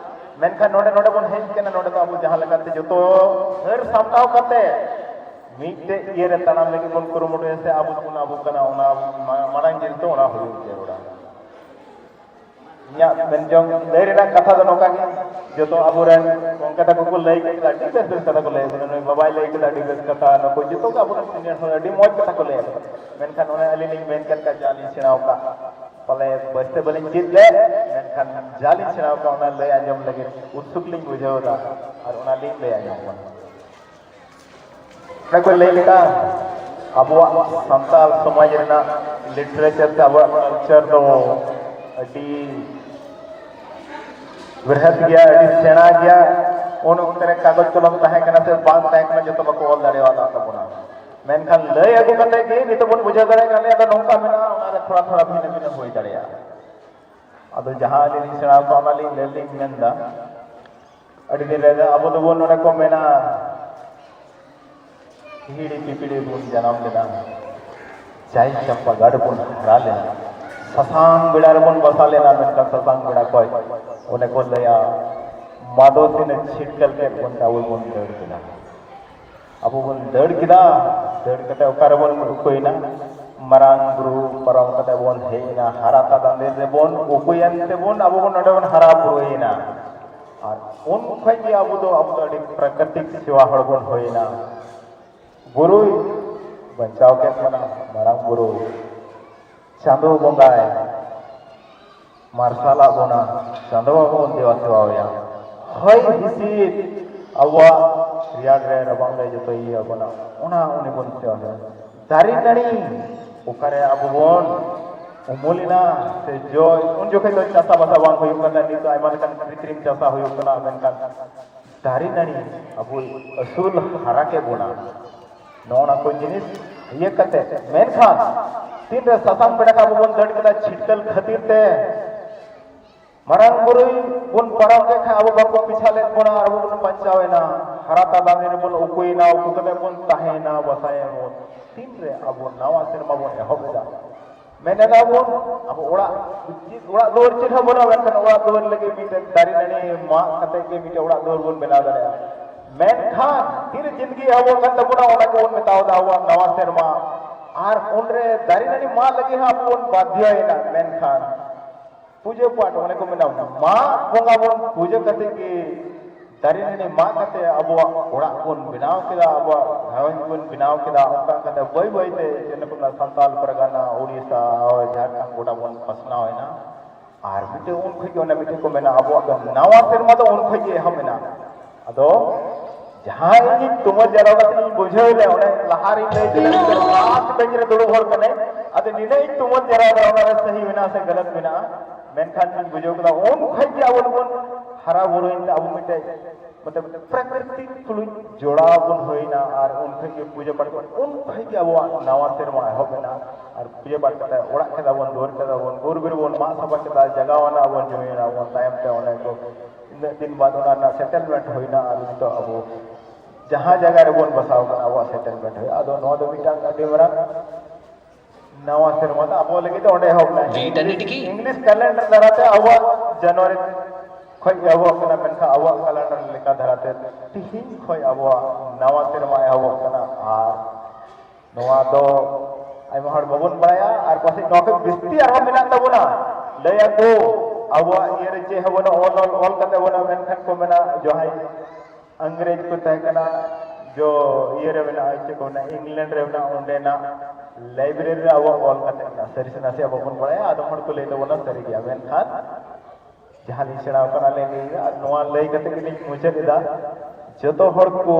ᱢᱮᱱᱠᱷᱟᱱ ᱱᱚᱰᱮ, ᱱᱚᱰᱮ ᱵᱚᱱ ᱦᱮᱡ ᱠᱟᱱᱟ, ᱱᱚᱰᱮ ᱫᱚ ᱟᱵᱚ ᱡᱟᱦᱟᱸ ᱞᱮᱠᱟᱛᱮ ᱡᱚᱛᱚ ᱦᱟᱹᱨ ᱥᱟᱢᱴᱟᱣ ᱠᱟᱛᱮ ᱢᱤᱫᱴᱮᱡ ᱤᱭᱟᱹ ᱨᱮ ᱛᱟᱲᱟᱢ ᱞᱟᱹᱜᱤᱫ ᱵᱚᱱ ᱠᱩᱨᱩᱢᱩᱴᱩᱭᱟ, ᱥᱮ ᱟᱵᱚ ᱵᱚᱱ ᱟᱵᱚ ᱠᱟᱱᱟ, ᱚᱱᱟ ᱢᱟ-, ᱢᱟᱲᱟᱝ ᱡᱤᱱᱤᱥ ᱫᱚ ᱚᱱᱟ ᱦᱩᱭᱩᱜ ᱡᱟᱹᱨᱩᱲᱟ᱾ ᱤᱧᱟᱹᱜ ᱢᱮᱱ ᱡᱚᱝ ᱞᱟᱹᱭ ᱨᱮᱱᱟᱜ ᱠᱟᱛᱷᱟ ᱫᱚ ᱱᱚᱝᱠᱟ ᱜᱮ, ᱡᱚᱛᱚ ᱟᱵᱚᱨᱮᱱ ᱜᱚᱢᱠᱮ ᱛᱟᱠᱚ ᱠᱚ ᱞᱟᱹᱭ ᱠᱮᱫᱟ, ᱟᱹᱰᱤ ᱵᱮᱥ ᱵᱮᱥ ᱠᱟᱛᱷᱟ ᱠᱚ ᱞᱟᱹᱭ ᱠᱮᱫᱟ, ᱱᱩᱭ ᱵᱟᱵᱟᱭ ᱞᱟᱹᱭ ᱠᱮᱫᱟ, ᱟᱹᱰᱤ ᱵᱮᱥ ᱠᱟᱛᱷᱟ, ᱱᱩᱠᱩ ᱡᱚᱛᱚ ᱜᱮ ᱟᱵᱚᱨᱮᱱ ᱥᱤᱱᱤᱭᱟᱨ ᱦᱚᱲ ᱟᱹᱰᱤ ᱢᱚᱡᱽ ᱠᱟᱛᱷᱟ ᱠᱚ ᱞᱟᱹᱭ ᱠᱮᱫᱟ᱾ ᱢᱮᱱᱠᱷᱟᱱ ᱚᱱᱮ ᱟᱹᱞᱤᱧ ᱞᱤᱧ ᱢᱮᱱ ᱠᱮᱫ ᱞᱮᱠᱟ, ᱡᱟ ᱞᱤᱧ ᱥᱮᱬᱟ ᱟᱠᱟᱫ, ᱯᱟᱞᱮ ᱵᱮᱥᱛᱮ ᱵᱟᱹᱞᱤᱧ ᱪᱮᱫ ᱞᱮᱫ, ᱢᱮᱱᱠᱷᱟᱱ ᱡᱟ ᱞᱤᱧ ᱥᱮᱬᱟ ᱟᱠᱟᱫ, ᱚᱱᱟ ᱞᱟᱹᱭ ᱟᱸᱡᱚᱢ ᱞᱟᱹᱜᱤᱫ ᱩᱛᱥᱩᱠ ᱞᱤᱧ ᱵᱩᱡᱷᱟᱹᱣ ᱮᱫᱟ, ᱟᱨ ᱚᱱᱟ ᱞᱤᱧ ᱞᱟᱹᱭ ᱟᱸᱡᱚᱢ ᱠᱟᱱᱟ᱾ ᱚᱱᱮ ᱠᱚ ᱞᱟᱹᱭ ᱞᱮᱠᱟ, ᱟᱵᱚᱣᱟᱜ ᱥᱟᱱᱛᱟᱲ ᱥᱚᱢᱟᱡᱽ ᱨᱮᱱᱟᱜ ᱞᱤᱴᱟᱨᱮᱪᱟᱨ ᱥᱮ ᱟᱵᱚᱣᱟᱜ ᱠᱟᱞᱪᱟᱨ ᱫᱚ ᱟᱹᱰᱤ ᱵᱨᱤᱦᱚᱛ ᱜᱮᱭᱟ, ᱟᱹᱰᱤ ᱥᱮᱬᱟ ᱜᱮᱭᱟ᱾ ᱩᱱ ᱚᱠᱛᱮ ᱨᱮ ᱠᱟᱜᱚᱡᱽ ᱠᱚᱞᱚᱢ ᱛᱟᱦᱮᱸ ᱠᱟᱱᱟ ᱥᱮ ᱵᱟᱝ ᱛᱟᱦᱮᱸ ᱠᱟᱱᱟ, ᱡᱚᱛᱚ ᱵᱟᱠᱚ ᱚᱞ ᱫᱟᱲᱮᱭᱟᱫ ᱛᱟᱵᱚᱱᱟ᱾ ᱢᱮᱱᱠᱷᱟᱱ ᱞᱟᱹᱭ ᱟᱹᱜᱩ ᱠᱟᱛᱮ ᱜᱮ ᱱᱤᱛᱚᱜ ᱵᱚᱱ ᱵᱩᱡᱷᱟᱹᱣ ᱫᱟᱲᱮᱭᱟᱜ ᱠᱟᱱᱟ, ᱟᱫᱚ ᱱᱚᱝᱠᱟ ᱢᱮᱱᱟᱜᱼᱟ, ᱚᱱᱟ ᱨᱮ ᱛᱷᱚᱲᱟ ᱛᱷᱚᱲᱟ ᱵᱷᱤᱱᱟᱹ ᱵᱷᱤᱱᱟᱹ ᱦᱩᱭ ᱫᱟᱲᱮᱭᱟᱜᱼᱟ᱾ ᱟᱫᱚ ᱡᱟᱦᱟᱸ ᱟᱹᱞᱤᱧ ᱞᱤᱧ ᱥᱮᱬᱟ ᱟᱠᱟᱫ, ᱚᱱᱟ ᱞᱤᱧ ᱞᱟᱹᱭ ᱞᱤᱧ ᱢᱮᱱ ᱮᱫᱟ᱾ ᱟᱹᱰᱤ ᱫᱤᱱ ᱨᱮ ᱟᱵᱚ ᱫᱚᱵᱚᱱ ᱱᱚᱰᱮ ᱠᱚ ᱢᱮᱱᱟ, ᱦᱤᱦᱤᱲᱤ ᱯᱤᱯᱤᱲᱤ ᱵᱚᱱ ᱡᱟᱱᱟᱢ ᱞᱮᱱᱟ, ᱪᱟᱭ ᱪᱟᱢᱯᱟ ᱜᱟᱲ ᱵᱚᱱ ᱦᱟᱨᱟ ᱞᱮᱱᱟ, ᱥᱟᱥᱟᱝ ᱵᱮᱲᱟ ᱨᱮᱵᱚᱱ ᱵᱟᱥᱟ ᱞᱮᱱᱟ, ᱢᱮᱱᱠᱷᱟᱱ ᱥᱟᱥᱟᱝ ᱵᱮᱲᱟ ᱠᱷᱚᱡ ᱚᱱᱮ ᱠᱚ ᱞᱟᱹᱭᱟ ᱢᱟᱫᱚ ᱥᱤᱱᱮ ᱪᱷᱤᱴᱠᱟᱹᱞ ᱠᱮᱫ ᱵᱚᱱ ᱛᱮ ᱟᱵᱚ ᱵᱚᱱ ᱫᱟᱹᱲ ᱠᱮᱫᱟ᱾ ᱟᱵᱚ ᱵᱚᱱ ᱫᱟᱹᱲ ᱠᱮᱫᱟ, ᱫᱟᱹᱲ ᱠᱟᱛᱮ ᱚᱠᱟ ᱨᱮᱵᱚᱱ ᱩᱠᱩᱭᱮᱱᱟ? ᱢᱟᱨᱟᱝ ᱵᱩᱨᱩ ᱯᱟᱨᱚᱢ ᱠᱟᱛᱮ ᱵᱚᱱ ᱦᱮᱡ ᱮᱱᱟ, ᱦᱟᱨᱟ ᱛᱟᱫᱟᱱᱫᱤ ᱨᱮᱵᱚᱱ ᱩᱠᱩᱭᱮᱱ ᱛᱮᱵᱚᱱ ᱟᱵᱚ ᱵᱚᱱ ᱱᱚᱰᱮ ᱵᱚᱱ ᱦᱟᱨᱟ ᱵᱩᱨᱩᱭᱮᱱᱟ᱾ ᱟᱨ ᱩᱱ ᱠᱷᱚᱡ ᱜᱮ ᱟᱵᱚ ᱫᱚ, ᱟᱵᱚ ᱫᱚ ᱟᱹᱰᱤ ᱯᱨᱟᱠᱨᱤᱛᱤᱠ ᱥᱮᱵᱟ ᱦᱚᱲ ᱵᱚᱱ ᱦᱩᱭᱮᱱᱟ᱾ ᱵᱩᱨᱩᱭ ᱵᱟᱧᱪᱟᱣ ᱠᱮᱫ ᱵᱚᱱᱟ, ᱢᱟᱨᱟᱝ ᱵᱩᱨᱩ ᱪᱟᱸᱫᱳ ᱵᱚᱸᱜᱟᱭ ᱢᱟᱨᱥᱟᱞᱟᱜ ᱵᱚᱱᱟ, ᱪᱟᱸᱫᱳ ᱵᱟᱵᱟ ᱵᱚᱱ ᱫᱮᱵᱟ ᱥᱮᱵᱟᱣᱟᱭᱟ᱾ ᱦᱚᱭ ᱦᱤᱸᱥᱤᱫ ᱟᱵᱚᱣᱟᱜ ᱨᱮᱭᱟᱲ ᱨᱮ ᱨᱟᱵᱟᱝ ᱨᱮ ᱡᱚᱛᱚᱭ ᱤᱭᱟᱹ ᱟᱵᱚᱱᱟ, ᱚᱱᱟ ᱩᱱᱤ ᱵᱚᱱ ᱥᱮᱵᱟᱭᱟ᱾ ᱫᱟᱨᱮ ᱱᱟᱹᱲᱤ ᱚᱠᱟᱨᱮ ᱟᱵᱚ ᱵᱚᱱ ᱩᱢᱩᱞᱮᱱᱟ ᱥᱮ ᱡᱚ, ᱩᱱ ᱡᱚᱠᱷᱮᱡ ᱫᱚ ᱪᱟᱥᱟᱵᱟᱥᱟ ᱵᱟᱝ ᱦᱩᱭᱩᱜ ᱠᱟᱱᱟ, ᱱᱤᱛ ᱫᱚ ᱟᱭᱢᱟ ᱞᱮᱠᱟᱱ ᱠᱨᱤᱛᱨᱤᱢ ᱪᱟᱥᱟ ᱦᱩᱭᱩᱜ ᱠᱟᱱᱟ, ᱢᱮᱱᱠᱷᱟᱱ ᱫᱟᱨᱮ ᱱᱟᱹᱲᱤ ᱟᱵᱚᱭ ᱟᱹᱥᱩᱞ ᱦᱟᱨᱟ ᱠᱮᱫ ᱵᱚᱱᱟ᱾ ᱱᱚᱜᱼᱚ ᱱᱟ ᱠᱚ ᱡᱤᱱᱤᱥ ᱤᱭᱟᱹ ᱠᱟᱛᱮ, ᱢᱮᱱᱠᱷᱟᱱ ᱛᱤᱱᱨᱮ ᱥᱟᱥᱟᱝ ᱵᱮᱲᱟ ᱟᱵᱚ ᱵᱚᱱ ᱫᱟᱹᱲ ᱠᱮᱫᱟ ᱪᱷᱤᱴᱠᱟᱹᱞ ᱠᱷᱟᱹᱛᱤᱨ ᱛᱮ, ᱢᱟᱨᱟᱝ ᱵᱩᱨᱩᱭ ᱵᱚᱱ ᱯᱟᱨᱚᱢ ᱠᱮᱫ ᱠᱷᱟᱱ ᱟᱵᱚ ᱵᱟᱠᱚ ᱯᱤᱪᱷᱟ ᱞᱮᱫ ᱵᱚᱱᱟ, ᱟᱵᱚ ᱵᱚᱱ ᱵᱟᱧᱪᱟᱣ ᱮᱱᱟ, ᱦᱟᱨᱟ ᱛᱟᱵᱟᱝ ᱨᱮᱵᱚᱱ ᱩᱠᱩᱭᱮᱱᱟ, ᱩᱠᱩ ᱠᱟᱛᱮ ᱵᱚᱱ ᱛᱟᱦᱮᱸᱭᱮᱱᱟ, ᱵᱟᱥᱟᱭᱮᱱ ᱵᱚᱱ᱾ ᱛᱤᱱᱨᱮ ᱟᱵᱚ ᱱᱟᱣᱟ ᱥᱮᱨᱢᱟ ᱵᱚᱱ ᱮᱦᱚᱵ ᱮᱫᱟ, ᱢᱮᱱ ᱮᱫᱟ ᱵᱚᱱ, ᱟᱵᱚ ᱚᱲᱟᱜ, ᱪᱮᱫ ᱚᱲᱟᱜ ᱫᱩᱣᱟᱹᱨ ᱪᱮᱫ ᱦᱚᱸ ᱵᱟᱹᱱᱩᱜᱼᱟ, ᱢᱮᱱᱠᱷᱟᱱ ᱚᱲᱟᱜ ᱫᱩᱣᱟᱹᱨ ᱞᱟᱹᱜᱤᱫ ᱢᱤᱫᱴᱮᱱ ᱫᱟᱨᱮ ᱱᱟᱹᱲᱤ ᱢᱟᱜ ᱠᱟᱛᱮ ᱜᱮ ᱢᱤᱫᱴᱮᱱ ᱚᱲᱟᱜ ᱫᱩᱣᱟᱹᱨ ᱵᱚᱱ ᱵᱮᱱᱟᱣ ᱫᱟᱲᱮᱭᱟᱜᱼᱟ᱾ ᱢᱮᱱᱠᱷᱟᱱ ᱛᱤᱨᱮ ᱡᱤᱱᱫᱜᱤ ᱮᱦᱚᱵᱚᱜ ᱠᱟᱱ ᱛᱟᱵᱚᱱᱟ, ᱚᱱᱟ ᱜᱮᱵᱚᱱ ᱢᱮᱛᱟᱣᱫᱟ ᱟᱵᱚᱣᱟᱜ ᱱᱟᱣᱟ ᱥᱮᱨᱢᱟ᱾ ᱟᱨ ᱩᱱᱨᱮ ᱫᱟᱨᱮ ᱱᱟᱹᱲᱤ ᱢᱟᱜ ᱞᱟᱹᱜᱤᱫ ᱦᱚᱸ ᱟᱵᱚ ᱵᱚᱱ ᱵᱟᱫᱷᱭᱚᱭᱮᱱᱟ᱾ ᱢᱮᱱᱠᱷᱟᱱ ᱯᱩᱡᱟᱹ ᱯᱟᱴ, ᱚᱱᱮ ᱠᱚ ᱢᱮᱱᱟ, ᱢᱟᱜ ᱵᱚᱸᱜᱟ ᱵᱚᱱ ᱯᱩᱡᱟᱹ ᱠᱟᱛᱮ ᱜᱮ, ᱫᱟᱨᱮ ᱱᱟᱹᱲᱤ ᱢᱟᱜ ᱠᱟᱛᱮ ᱟᱵᱚᱣᱟᱜ ᱚᱲᱟᱜ ᱵᱚᱱ ᱵᱮᱱᱟᱣ ᱠᱮᱫᱟ, ᱟᱵᱚᱣᱟᱜ ᱜᱷᱟᱨᱚᱸᱡᱽ ᱵᱚᱱ ᱵᱮᱱᱟᱣ ᱠᱮᱫᱟ᱾ ᱚᱱᱠᱟ ᱠᱟᱛᱮ ᱵᱟᱹᱭ ᱵᱟᱹᱭ ᱛᱮ ᱡᱮ ᱱᱩᱠᱩ ᱥᱟᱱᱛᱟᱞ ᱯᱟᱨᱜᱟᱱᱟ, ᱳᱰᱤᱥᱟ, ᱡᱷᱟᱲᱠᱷᱚᱸᱰ ᱜᱚᱴᱟ ᱵᱚᱱ ᱯᱟᱥᱱᱟᱣ ᱮᱱᱟ᱾ ᱟᱨ ᱢᱤᱫᱴᱮᱱ ᱩᱱ ᱠᱷᱚᱡ ᱜᱮ, ᱚᱱᱮ ᱢᱤᱫᱴᱮᱱ ᱠᱚ ᱢᱮᱱᱟ, ᱟᱵᱚᱣᱟᱜ ᱫᱚ ᱱᱟᱣᱟ ᱥᱮᱨᱢᱟ ᱫᱚ ᱩᱱ ᱠᱷᱚᱡ ᱜᱮ ᱮᱦᱚᱵ ᱮᱱᱟ᱾ ᱟᱫᱚ ᱡᱟᱦᱟᱸ ᱤᱧ ᱛᱩᱢᱟᱹᱞ ᱡᱟᱣᱨᱟ ᱠᱟᱛᱮ ᱤᱧ ᱵᱩᱡᱷᱟᱹᱣ ᱞᱮ, ᱚᱱᱮ ᱞᱟᱦᱟ ᱨᱤᱧ ᱞᱟᱹᱭ ᱠᱮᱫᱟ, ᱤᱧ ᱫᱚ ᱞᱟᱥᱴ ᱵᱮᱧᱪ ᱨᱮ ᱫᱩᱲᱩᱵ ᱦᱚᱲ ᱠᱟᱹᱱᱟᱹᱧ᱾ ᱟᱫᱚ ᱱᱤᱱᱟᱹᱜ ᱤᱧ ᱛᱩᱢᱟᱹᱞ ᱡᱟᱣᱨᱟ ᱠᱟᱫᱟ, ᱚᱱᱟ ᱨᱮ ᱥᱟᱹᱦᱤ ᱢᱮᱱᱟᱜᱼᱟ ᱥᱮ ᱜᱟᱞᱟᱛ ᱢᱮᱱᱟᱜᱼᱟ, ᱢᱮᱱᱠᱷᱟᱱ ᱤᱧ ᱵᱩᱡᱷᱟᱹᱣ ᱠᱮᱫᱟ ᱩᱱ ᱠᱷᱚᱡ ᱜᱮ ᱟᱵᱚ ᱫᱚᱵᱚᱱ ᱦᱟᱨᱟ ᱵᱩᱨᱩᱭᱮᱱ ᱛᱮ ᱟᱵᱚ ᱢᱤᱫᱴᱮᱡ, ᱢᱚᱛᱞᱚᱵ, ᱯᱨᱟᱠᱨᱤᱛᱤᱠ ᱛᱩᱞᱩᱡ ᱡᱚᱲᱟᱣ ᱵᱚᱱ ᱦᱩᱭᱱᱟ᱾ ᱟᱨ ᱩᱱ ᱠᱷᱚᱡ ᱜᱮ ᱯᱩᱡᱟᱹ ᱯᱟᱴ ᱠᱚ, ᱩᱱ ᱠᱷᱚᱡ ᱜᱮ ᱟᱵᱚᱣᱟᱜ ᱱᱟᱣᱟ ᱥᱮᱨᱢᱟ ᱮᱦᱚᱵ ᱮᱱᱟ᱾ ᱟᱨ ᱯᱩᱡᱟᱹ ᱯᱟᱴ ᱠᱟᱛᱮ ᱚᱲᱟᱜ ᱠᱮᱫᱟ ᱵᱚᱱ, ᱫᱩᱣᱟᱹᱨ ᱠᱮᱫᱟ ᱵᱚᱱ, ᱵᱩᱨᱩ ᱵᱤᱨ ᱵᱚᱱ ᱢᱟᱜ ᱥᱟᱯᱷᱟ ᱠᱮᱫᱟ, ᱡᱟᱜᱟᱣ ᱮᱱᱟ ᱵᱚᱱ, ᱡᱩᱢᱤ ᱮᱱᱟ ᱵᱚᱱ, ᱛᱟᱭᱚᱢ ᱛᱮ ᱚᱱᱮ ᱠᱚ ᱤᱱᱟᱹᱜ ᱫᱤᱱ ᱵᱟᱫ ᱚᱱᱟ ᱨᱮᱱᱟᱜ ᱥᱮᱴᱮᱞᱢᱮᱱᱴ ᱦᱩᱭᱱᱟ᱾ ᱟᱨ ᱱᱤᱛᱚᱜ ᱟᱵᱚ ᱡᱟᱦᱟᱸ ᱡᱟᱭᱜᱟ ᱨᱮᱵᱚᱱ ᱵᱟᱥᱟᱣ ᱠᱟᱱᱟ, ᱟᱵᱚᱣᱟᱜ ᱥᱮᱴᱮᱞᱢᱮᱱᱴ ᱦᱩᱭᱩᱜᱼᱟ᱾ ᱟᱫᱚ ᱱᱚᱣᱟ ᱫᱚ ᱢᱤᱫᱴᱟᱝ ᱟᱹᱰᱤ ᱢᱟᱨᱟᱝ ᱱᱟᱣᱟ ᱥᱮᱨᱢᱟ ᱫᱚ ᱟᱵᱚ ᱞᱟᱹᱜᱤᱫ ᱫᱚ ᱚᱸᱰᱮ ᱮᱦᱚᱵ ᱮᱱᱟ᱾ ᱤᱝᱞᱤᱥ ᱠᱮᱞᱮᱱᱰᱟᱨ ᱫᱟᱨᱟᱭᱛᱮ ᱟᱵᱚᱣᱟᱜ ᱡᱟᱱᱩᱣᱟᱨᱤ ᱠᱷᱚᱡ ᱮᱦᱚᱵᱚᱜ ᱠᱟᱱᱟ, ᱢᱮᱱᱠᱷᱟᱱ ᱟᱵᱚᱣᱟᱜ ᱠᱮᱞᱮᱱᱰᱟᱨ ᱞᱮᱠᱟ ᱫᱷᱟᱨᱟᱛᱮ ᱛᱤᱦᱤᱧ ᱠᱷᱚᱡ ᱟᱵᱚᱣᱟᱜ ᱱᱟᱣᱟ ᱥᱮᱨᱢᱟ ᱮᱦᱚᱵᱚᱜ ᱠᱟᱱᱟ᱾ ᱟᱨ ᱱᱚᱣᱟ ᱫᱚ ᱟᱭᱢᱟ ᱦᱚᱲ ᱵᱟᱵᱚᱱ ᱵᱟᱲᱟᱭᱟ, ᱟᱨ ᱯᱟᱥᱮᱡ ᱱᱚᱣᱟ ᱠᱷᱚᱡ ᱵᱤᱥᱛᱤ ᱟᱨᱦᱚᱸ ᱢᱮᱱᱟᱜ ᱛᱟᱵᱚᱱᱟ᱾ ᱞᱟᱹᱭ ᱟᱠᱚ ᱟᱵᱚᱣᱟᱜ ᱤᱭᱟᱹ ᱨᱮ ᱪᱮᱫ ᱦᱚᱸ ᱵᱟᱹᱱᱩᱜ, ᱚᱞ, ᱚᱞ, ᱚᱞ ᱠᱟᱛᱮ ᱵᱟᱹᱱᱩᱜᱼᱟ, ᱢᱮᱱᱠᱷᱟᱱ ᱠᱚ ᱢᱮᱱᱟ ᱡᱟᱦᱟᱸᱭ ᱤᱝᱨᱮᱡᱽ ᱠᱚ ᱛᱟᱦᱮᱸ ᱠᱟᱱᱟ, ᱡᱚ ᱤᱭᱟᱹ ᱨᱮ ᱢᱮᱱᱟᱜᱼᱟ, ᱪᱮᱫ ᱠᱚ ᱢᱮᱱᱟ, ᱤᱝᱞᱮᱱᱰ ᱨᱮ ᱢᱮᱱᱟᱜᱼᱟ, ᱚᱸᱰᱮᱱᱟᱜ ᱞᱟᱭᱵᱨᱮᱨᱤ ᱨᱮ ᱟᱵᱚᱣᱟᱜ ᱚᱞ ᱠᱟᱛᱮ ᱢᱮᱱᱟᱜᱼᱟ᱾ ᱥᱟᱹᱨᱤ ᱥᱮ ᱱᱟᱥᱮ ᱵᱟᱵᱚᱱ ᱵᱟᱲᱟᱭᱟ, ᱟᱫᱚᱢ ᱦᱚᱲ ᱠᱚ ᱞᱟᱹᱭ ᱛᱟᱵᱚᱱᱟ ᱥᱟᱹᱨᱤ ᱜᱮᱭᱟ, ᱢᱮᱱᱠᱷᱟᱱ ᱡᱟᱦᱟᱸ ᱞᱤᱧ ᱥᱮᱬᱟ ᱟᱠᱟᱱᱟ ᱞᱤᱧ ᱞᱟᱹᱭ ᱮᱫᱟ, ᱟᱨ ᱱᱚᱣᱟ ᱞᱟᱹᱭ ᱠᱟᱛᱮ ᱜᱮᱞᱤᱧ ᱢᱩᱪᱟᱹᱫ ᱮᱫᱟ᱾ ᱡᱚᱛᱚ ᱦᱚᱲ ᱠᱚ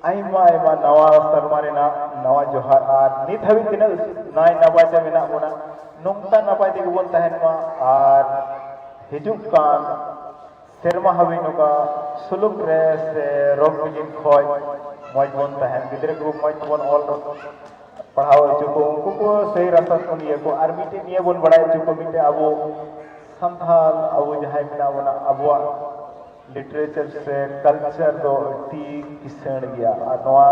ᱟᱭᱢᱟ ᱟᱭᱢᱟ ᱱᱟᱣᱟ ᱥᱮᱨᱢᱟ ᱨᱮᱱᱟᱜ ᱱᱟᱣᱟ ᱡᱚᱦᱟᱨ, ᱟᱨ ᱱᱤᱛ ᱦᱟᱹᱵᱤᱡ ᱛᱤᱱᱟᱹᱜ ᱱᱟᱭ ᱱᱟᱯᱟᱭ ᱛᱮ ᱢᱮᱱᱟᱜ ᱵᱚᱱᱟ, ᱱᱚᱝᱠᱟ ᱱᱟᱯᱟᱭ ᱛᱮᱜᱮ ᱵᱚᱱ ᱛᱟᱦᱮᱱ ᱢᱟ, ᱟᱨ ᱦᱤᱡᱩᱜ ᱠᱟᱱ ᱥᱮᱨᱢᱟ ᱦᱟᱹᱵᱤᱡ ᱱᱚᱝᱠᱟ ᱥᱩᱞᱩᱠ ᱨᱮ ᱥᱮ ᱨᱳᱜᱽ ᱵᱤᱜᱷᱤᱱ ᱠᱷᱚᱡ ᱢᱚᱡᱽ ᱵᱚᱱ ᱛᱟᱦᱮᱱ, ᱜᱤᱫᱽᱨᱟᱹ ᱠᱚ ᱢᱚᱡᱽ ᱛᱮᱵᱚᱱ ᱚᱞ ᱯᱟᱲᱦᱟᱣ ᱦᱚᱪᱚ ᱠᱚ, ᱩᱱᱠᱩ ᱠᱚ ᱥᱟᱹᱦᱤ ᱨᱟᱥᱛᱟ ᱛᱮᱵᱚᱱ ᱤᱭᱟᱹ ᱠᱚ᱾ ᱟᱨ ᱢᱤᱫᱴᱮᱱ ᱱᱤᱭᱟᱹ ᱵᱚᱱ ᱵᱟᱲᱟᱭ ᱦᱚᱪᱚ ᱠᱚ, ᱢᱤᱫᱴᱮᱱ ᱟᱵᱚ ᱥᱟᱱᱛᱟᱲ, ᱟᱵᱚ ᱡᱟᱦᱟᱸᱭ ᱢᱮᱱᱟᱜ ᱵᱚᱱᱟ, ᱟᱵᱚᱣᱟᱜ ᱞᱤᱴᱟᱨᱮᱪᱟᱨ ᱥᱮ ᱠᱟᱞᱪᱟᱨ ᱫᱚ ᱟᱹᱰᱤ ᱠᱤᱥᱟᱹᱬ ᱜᱮᱭᱟ᱾ ᱟᱨ ᱱᱚᱣᱟ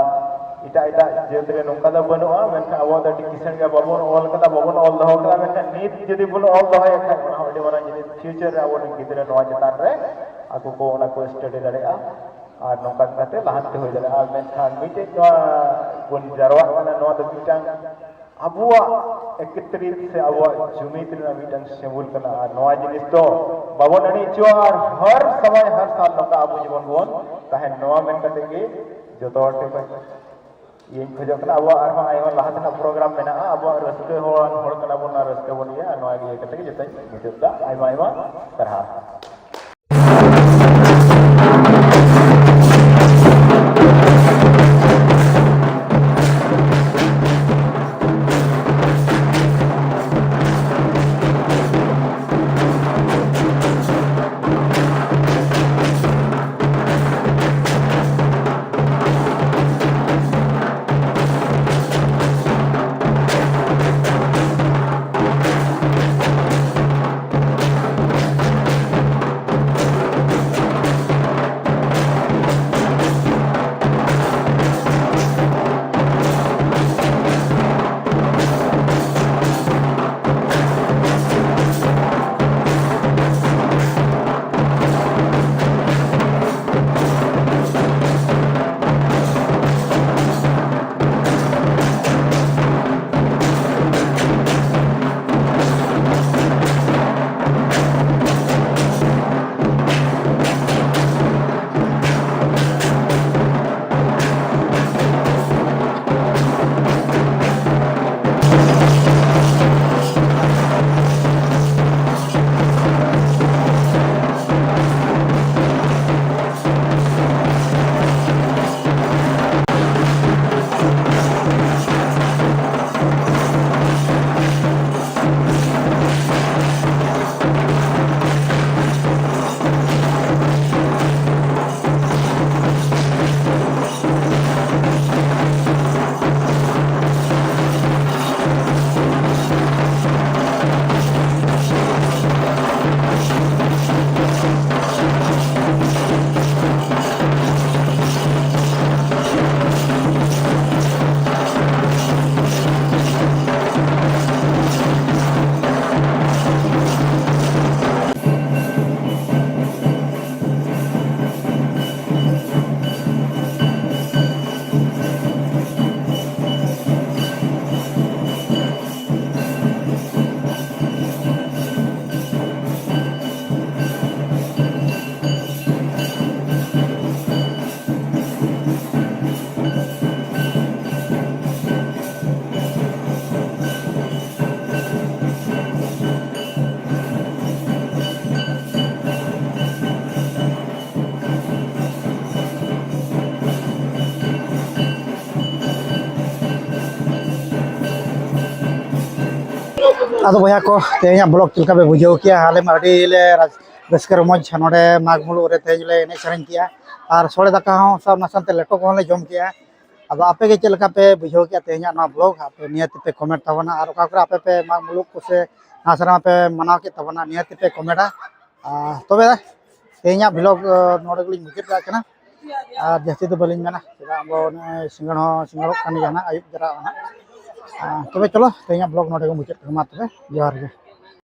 ᱮᱴᱟᱜ ᱮᱴᱟᱜ ᱡᱟᱹᱛ ᱨᱮ ᱱᱚᱝᱠᱟ ᱫᱚ ᱵᱟᱹᱱᱩᱜᱼᱟ, ᱢᱮᱱᱠᱷᱟᱱ ᱟᱵᱚᱣᱟᱜ ᱫᱚ ᱟᱹᱰᱤ ᱠᱤᱥᱟᱹᱬ ᱜᱮᱭᱟ᱾ ᱵᱟᱵᱚᱱ ᱚᱞ ᱠᱟᱫᱟ, ᱵᱟᱵᱚᱱ ᱚᱞ ᱫᱚᱦᱚ ᱠᱟᱫᱟ, ᱢᱮᱱᱠᱷᱟᱱ ᱱᱤᱛ ᱡᱩᱫᱤ ᱵᱚᱱ ᱚᱞ ᱫᱚᱦᱚᱭᱟ ᱠᱷᱟᱱ, ᱚᱱᱟ ᱦᱚᱸ ᱟᱹᱰᱤ ᱢᱟᱨᱟᱝ ᱡᱤᱱᱤᱥ᱾ ᱯᱷᱤᱭᱩᱪᱟᱨ ᱨᱮ ᱟᱵᱚᱨᱮᱱ ᱜᱤᱫᱽᱨᱟᱹ ᱱᱚᱣᱟ ᱪᱮᱛᱟᱱ ᱨᱮ ᱟᱠᱚ ᱠᱚ ᱚᱱᱟ ᱠᱚ ᱥᱴᱟᱰᱤ ᱫᱟᱲᱮᱭᱟᱜᱼᱟ᱾ ᱟᱨ ᱱᱚᱝᱠᱟ ᱠᱟᱛᱮ ᱞᱟᱦᱟᱱᱛᱤ ᱦᱩᱭ ᱫᱟᱲᱮᱭᱟᱜᱼᱟ᱾ ᱢᱮᱱᱠᱷᱟᱱ ᱢᱤᱫᱴᱮᱡ ᱱᱚᱣᱟ ᱵᱚᱱ ᱡᱟᱨᱣᱟᱜ ᱠᱟᱱᱟ, ᱱᱚᱣᱟ ᱫᱚ ᱢᱤᱫᱴᱟᱝ ᱟᱵᱚᱣᱟᱜ ᱮᱠᱛᱨᱤᱛ ᱥᱮ ᱟᱵᱚᱣᱟᱜ ᱡᱩᱢᱤᱫ ᱨᱮᱱᱟᱜ ᱢᱤᱫᱴᱟᱝ ᱥᱤᱢᱵᱚᱞ ᱠᱟᱱᱟ᱾ ᱟᱨ ᱱᱚᱣᱟ ᱡᱤᱱᱤᱥ ᱫᱚ ᱵᱟᱵᱚᱱ ᱮᱲᱮ ᱦᱚᱪᱚᱣᱟᱜᱼᱟ, ᱟᱨ ᱦᱟᱨ ᱥᱚᱢᱚᱭ ᱦᱟᱨ ᱥᱟᱞ ᱱᱚᱝᱠᱟ ᱟᱵᱚ ᱡᱮᱢᱚᱱ ᱵᱚᱱ ᱛᱟᱦᱮᱱ, ᱱᱚᱣᱟ ᱢᱮᱱ ᱠᱟᱛᱮ ᱜᱮ ᱡᱚᱛᱚ ᱦᱚᱲ ᱴᱷᱮᱱ ᱠᱷᱚᱱ ᱤᱧ ᱠᱷᱚᱡᱚᱜ ᱠᱟᱱᱟ, ᱟᱵᱚᱣᱟᱜ ᱟᱨᱦᱚᱸ ᱟᱭᱢᱟ ᱞᱟᱦᱟ ᱛᱮᱱᱟᱜ ᱯᱨᱳᱜᱨᱟᱢ ᱢᱮᱱᱟᱜᱼᱟ, ᱟᱵᱚᱣᱟᱜ ᱨᱟᱹᱥᱠᱟᱹ ᱦᱚᱲ, ᱦᱚᱲ ᱠᱟᱱᱟ ᱵᱚᱱ, ᱚᱱᱟ ᱨᱟᱹᱥᱠᱟᱹ ᱵᱚᱱ ᱤᱭᱟᱹᱭᱟ᱾ ᱱᱚᱣᱟ ᱜᱮ ᱤᱭᱟᱹ ᱠᱟᱛᱮ ᱜᱮ ᱡᱚᱛᱚᱧ ᱢᱩᱪᱟᱹᱫ ᱫᱟ᱾ ᱟᱭᱢᱟ ᱟᱭᱢᱟ ᱥᱟᱨᱦᱟᱣ᱾ ᱟᱫᱚ ᱵᱚᱭᱦᱟ ᱠᱚ, ᱛᱮᱦᱮᱧᱟᱜ ᱵᱞᱚᱜ ᱪᱮᱫ ᱞᱮᱠᱟ ᱯᱮ ᱵᱩᱡᱷᱟᱹᱣ ᱠᱮᱜᱼᱟ? ᱟᱞᱮ ᱢᱟ ᱟᱹᱰᱤ ᱞᱮ ᱨᱟᱹᱥ- ᱨᱟᱹᱥᱠᱟᱹ ᱨᱚᱢᱚᱡᱽ ᱱᱚᱰᱮ ᱢᱟᱜᱽ ᱢᱩᱞᱩᱜ ᱨᱮ ᱛᱮᱦᱮᱧ ᱞᱮ ᱮᱱᱮᱡ ᱥᱮᱨᱮᱧ ᱠᱮᱜᱼᱟ᱾ ᱟᱨ ᱥᱚᱲᱮ ᱫᱟᱠᱟ ᱦᱚᱸ ᱥᱟᱶ ᱚᱱᱟ ᱥᱟᱶᱛᱮ ᱞᱮᱴᱚ ᱠᱚᱦᱚᱸ ᱞᱮ ᱡᱚᱢ ᱠᱮᱜᱼᱟ᱾ ᱟᱫᱚ ᱟᱯᱮ ᱜᱮ ᱪᱮᱫ ᱞᱮᱠᱟ ᱯᱮ ᱵᱩᱡᱷᱟᱹᱣ ᱠᱮᱜᱼᱟ ᱛᱮᱦᱮᱧᱟᱜ ᱱᱚᱣᱟ ᱵᱞᱚᱜ? ᱟᱯᱮ ᱱᱤᱦᱟᱹᱛ ᱯᱮ ᱠᱚᱢᱮᱱᱴ ᱛᱟᱵᱚᱱᱟ, ᱟᱨ ᱚᱠᱟ ᱠᱚᱨᱮ ᱟᱯᱮ ᱯᱮ ᱢᱟᱜᱽ ᱢᱩᱞᱩᱜ ᱠᱚ ᱥᱮ ᱱᱟᱥᱟᱨᱟ ᱯᱮ ᱢᱟᱱᱟᱣ ᱠᱮᱫ ᱛᱟᱵᱚᱱᱟ, ᱱᱤᱦᱟᱹᱛ ᱯᱮ ᱠᱚᱢᱮᱱᱴᱟ᱾ ᱟᱨ ᱛᱚᱵᱮ ᱛᱮᱦᱮᱧᱟᱜ ᱵᱞᱚᱜ ᱱᱚᱰᱮ ᱜᱮᱞᱤᱧ ᱢᱩᱪᱟᱹᱫ ᱠᱟᱜ ᱠᱟᱱᱟ᱾ ᱟᱨ ᱡᱟᱹᱥᱛᱤ ᱫᱚ ᱵᱟᱹᱞᱤᱧ ᱢᱮᱱᱟ, ᱪᱮᱫᱟᱜ ᱟᱵᱚ ᱱᱚᱜᱼᱚᱭ ᱥᱤᱸᱜᱟᱹᱲ ᱦᱚᱸ ᱥᱤᱸᱜᱟᱹᱲᱚᱜ ᱠᱟᱱ ᱜᱮᱭᱟ ᱱᱟᱦᱟᱜ, ᱟᱹᱭᱩᱵ ᱡᱟᱨᱟᱜᱼᱟ ᱱᱟᱦᱟᱜ᱾ ᱟᱨ ᱛᱚᱵᱮ ᱪᱚᱞᱚ, ᱛᱮᱦᱮᱧᱟᱜ ᱵᱞᱚᱜ ᱱᱚᱰᱮ ᱜᱮ ᱢᱩᱪᱟᱹᱫ ᱠᱟᱱᱟ᱾ ᱢᱟ ᱛᱚᱵᱮ, ᱡᱚᱦᱟᱨ ᱜᱮ᱾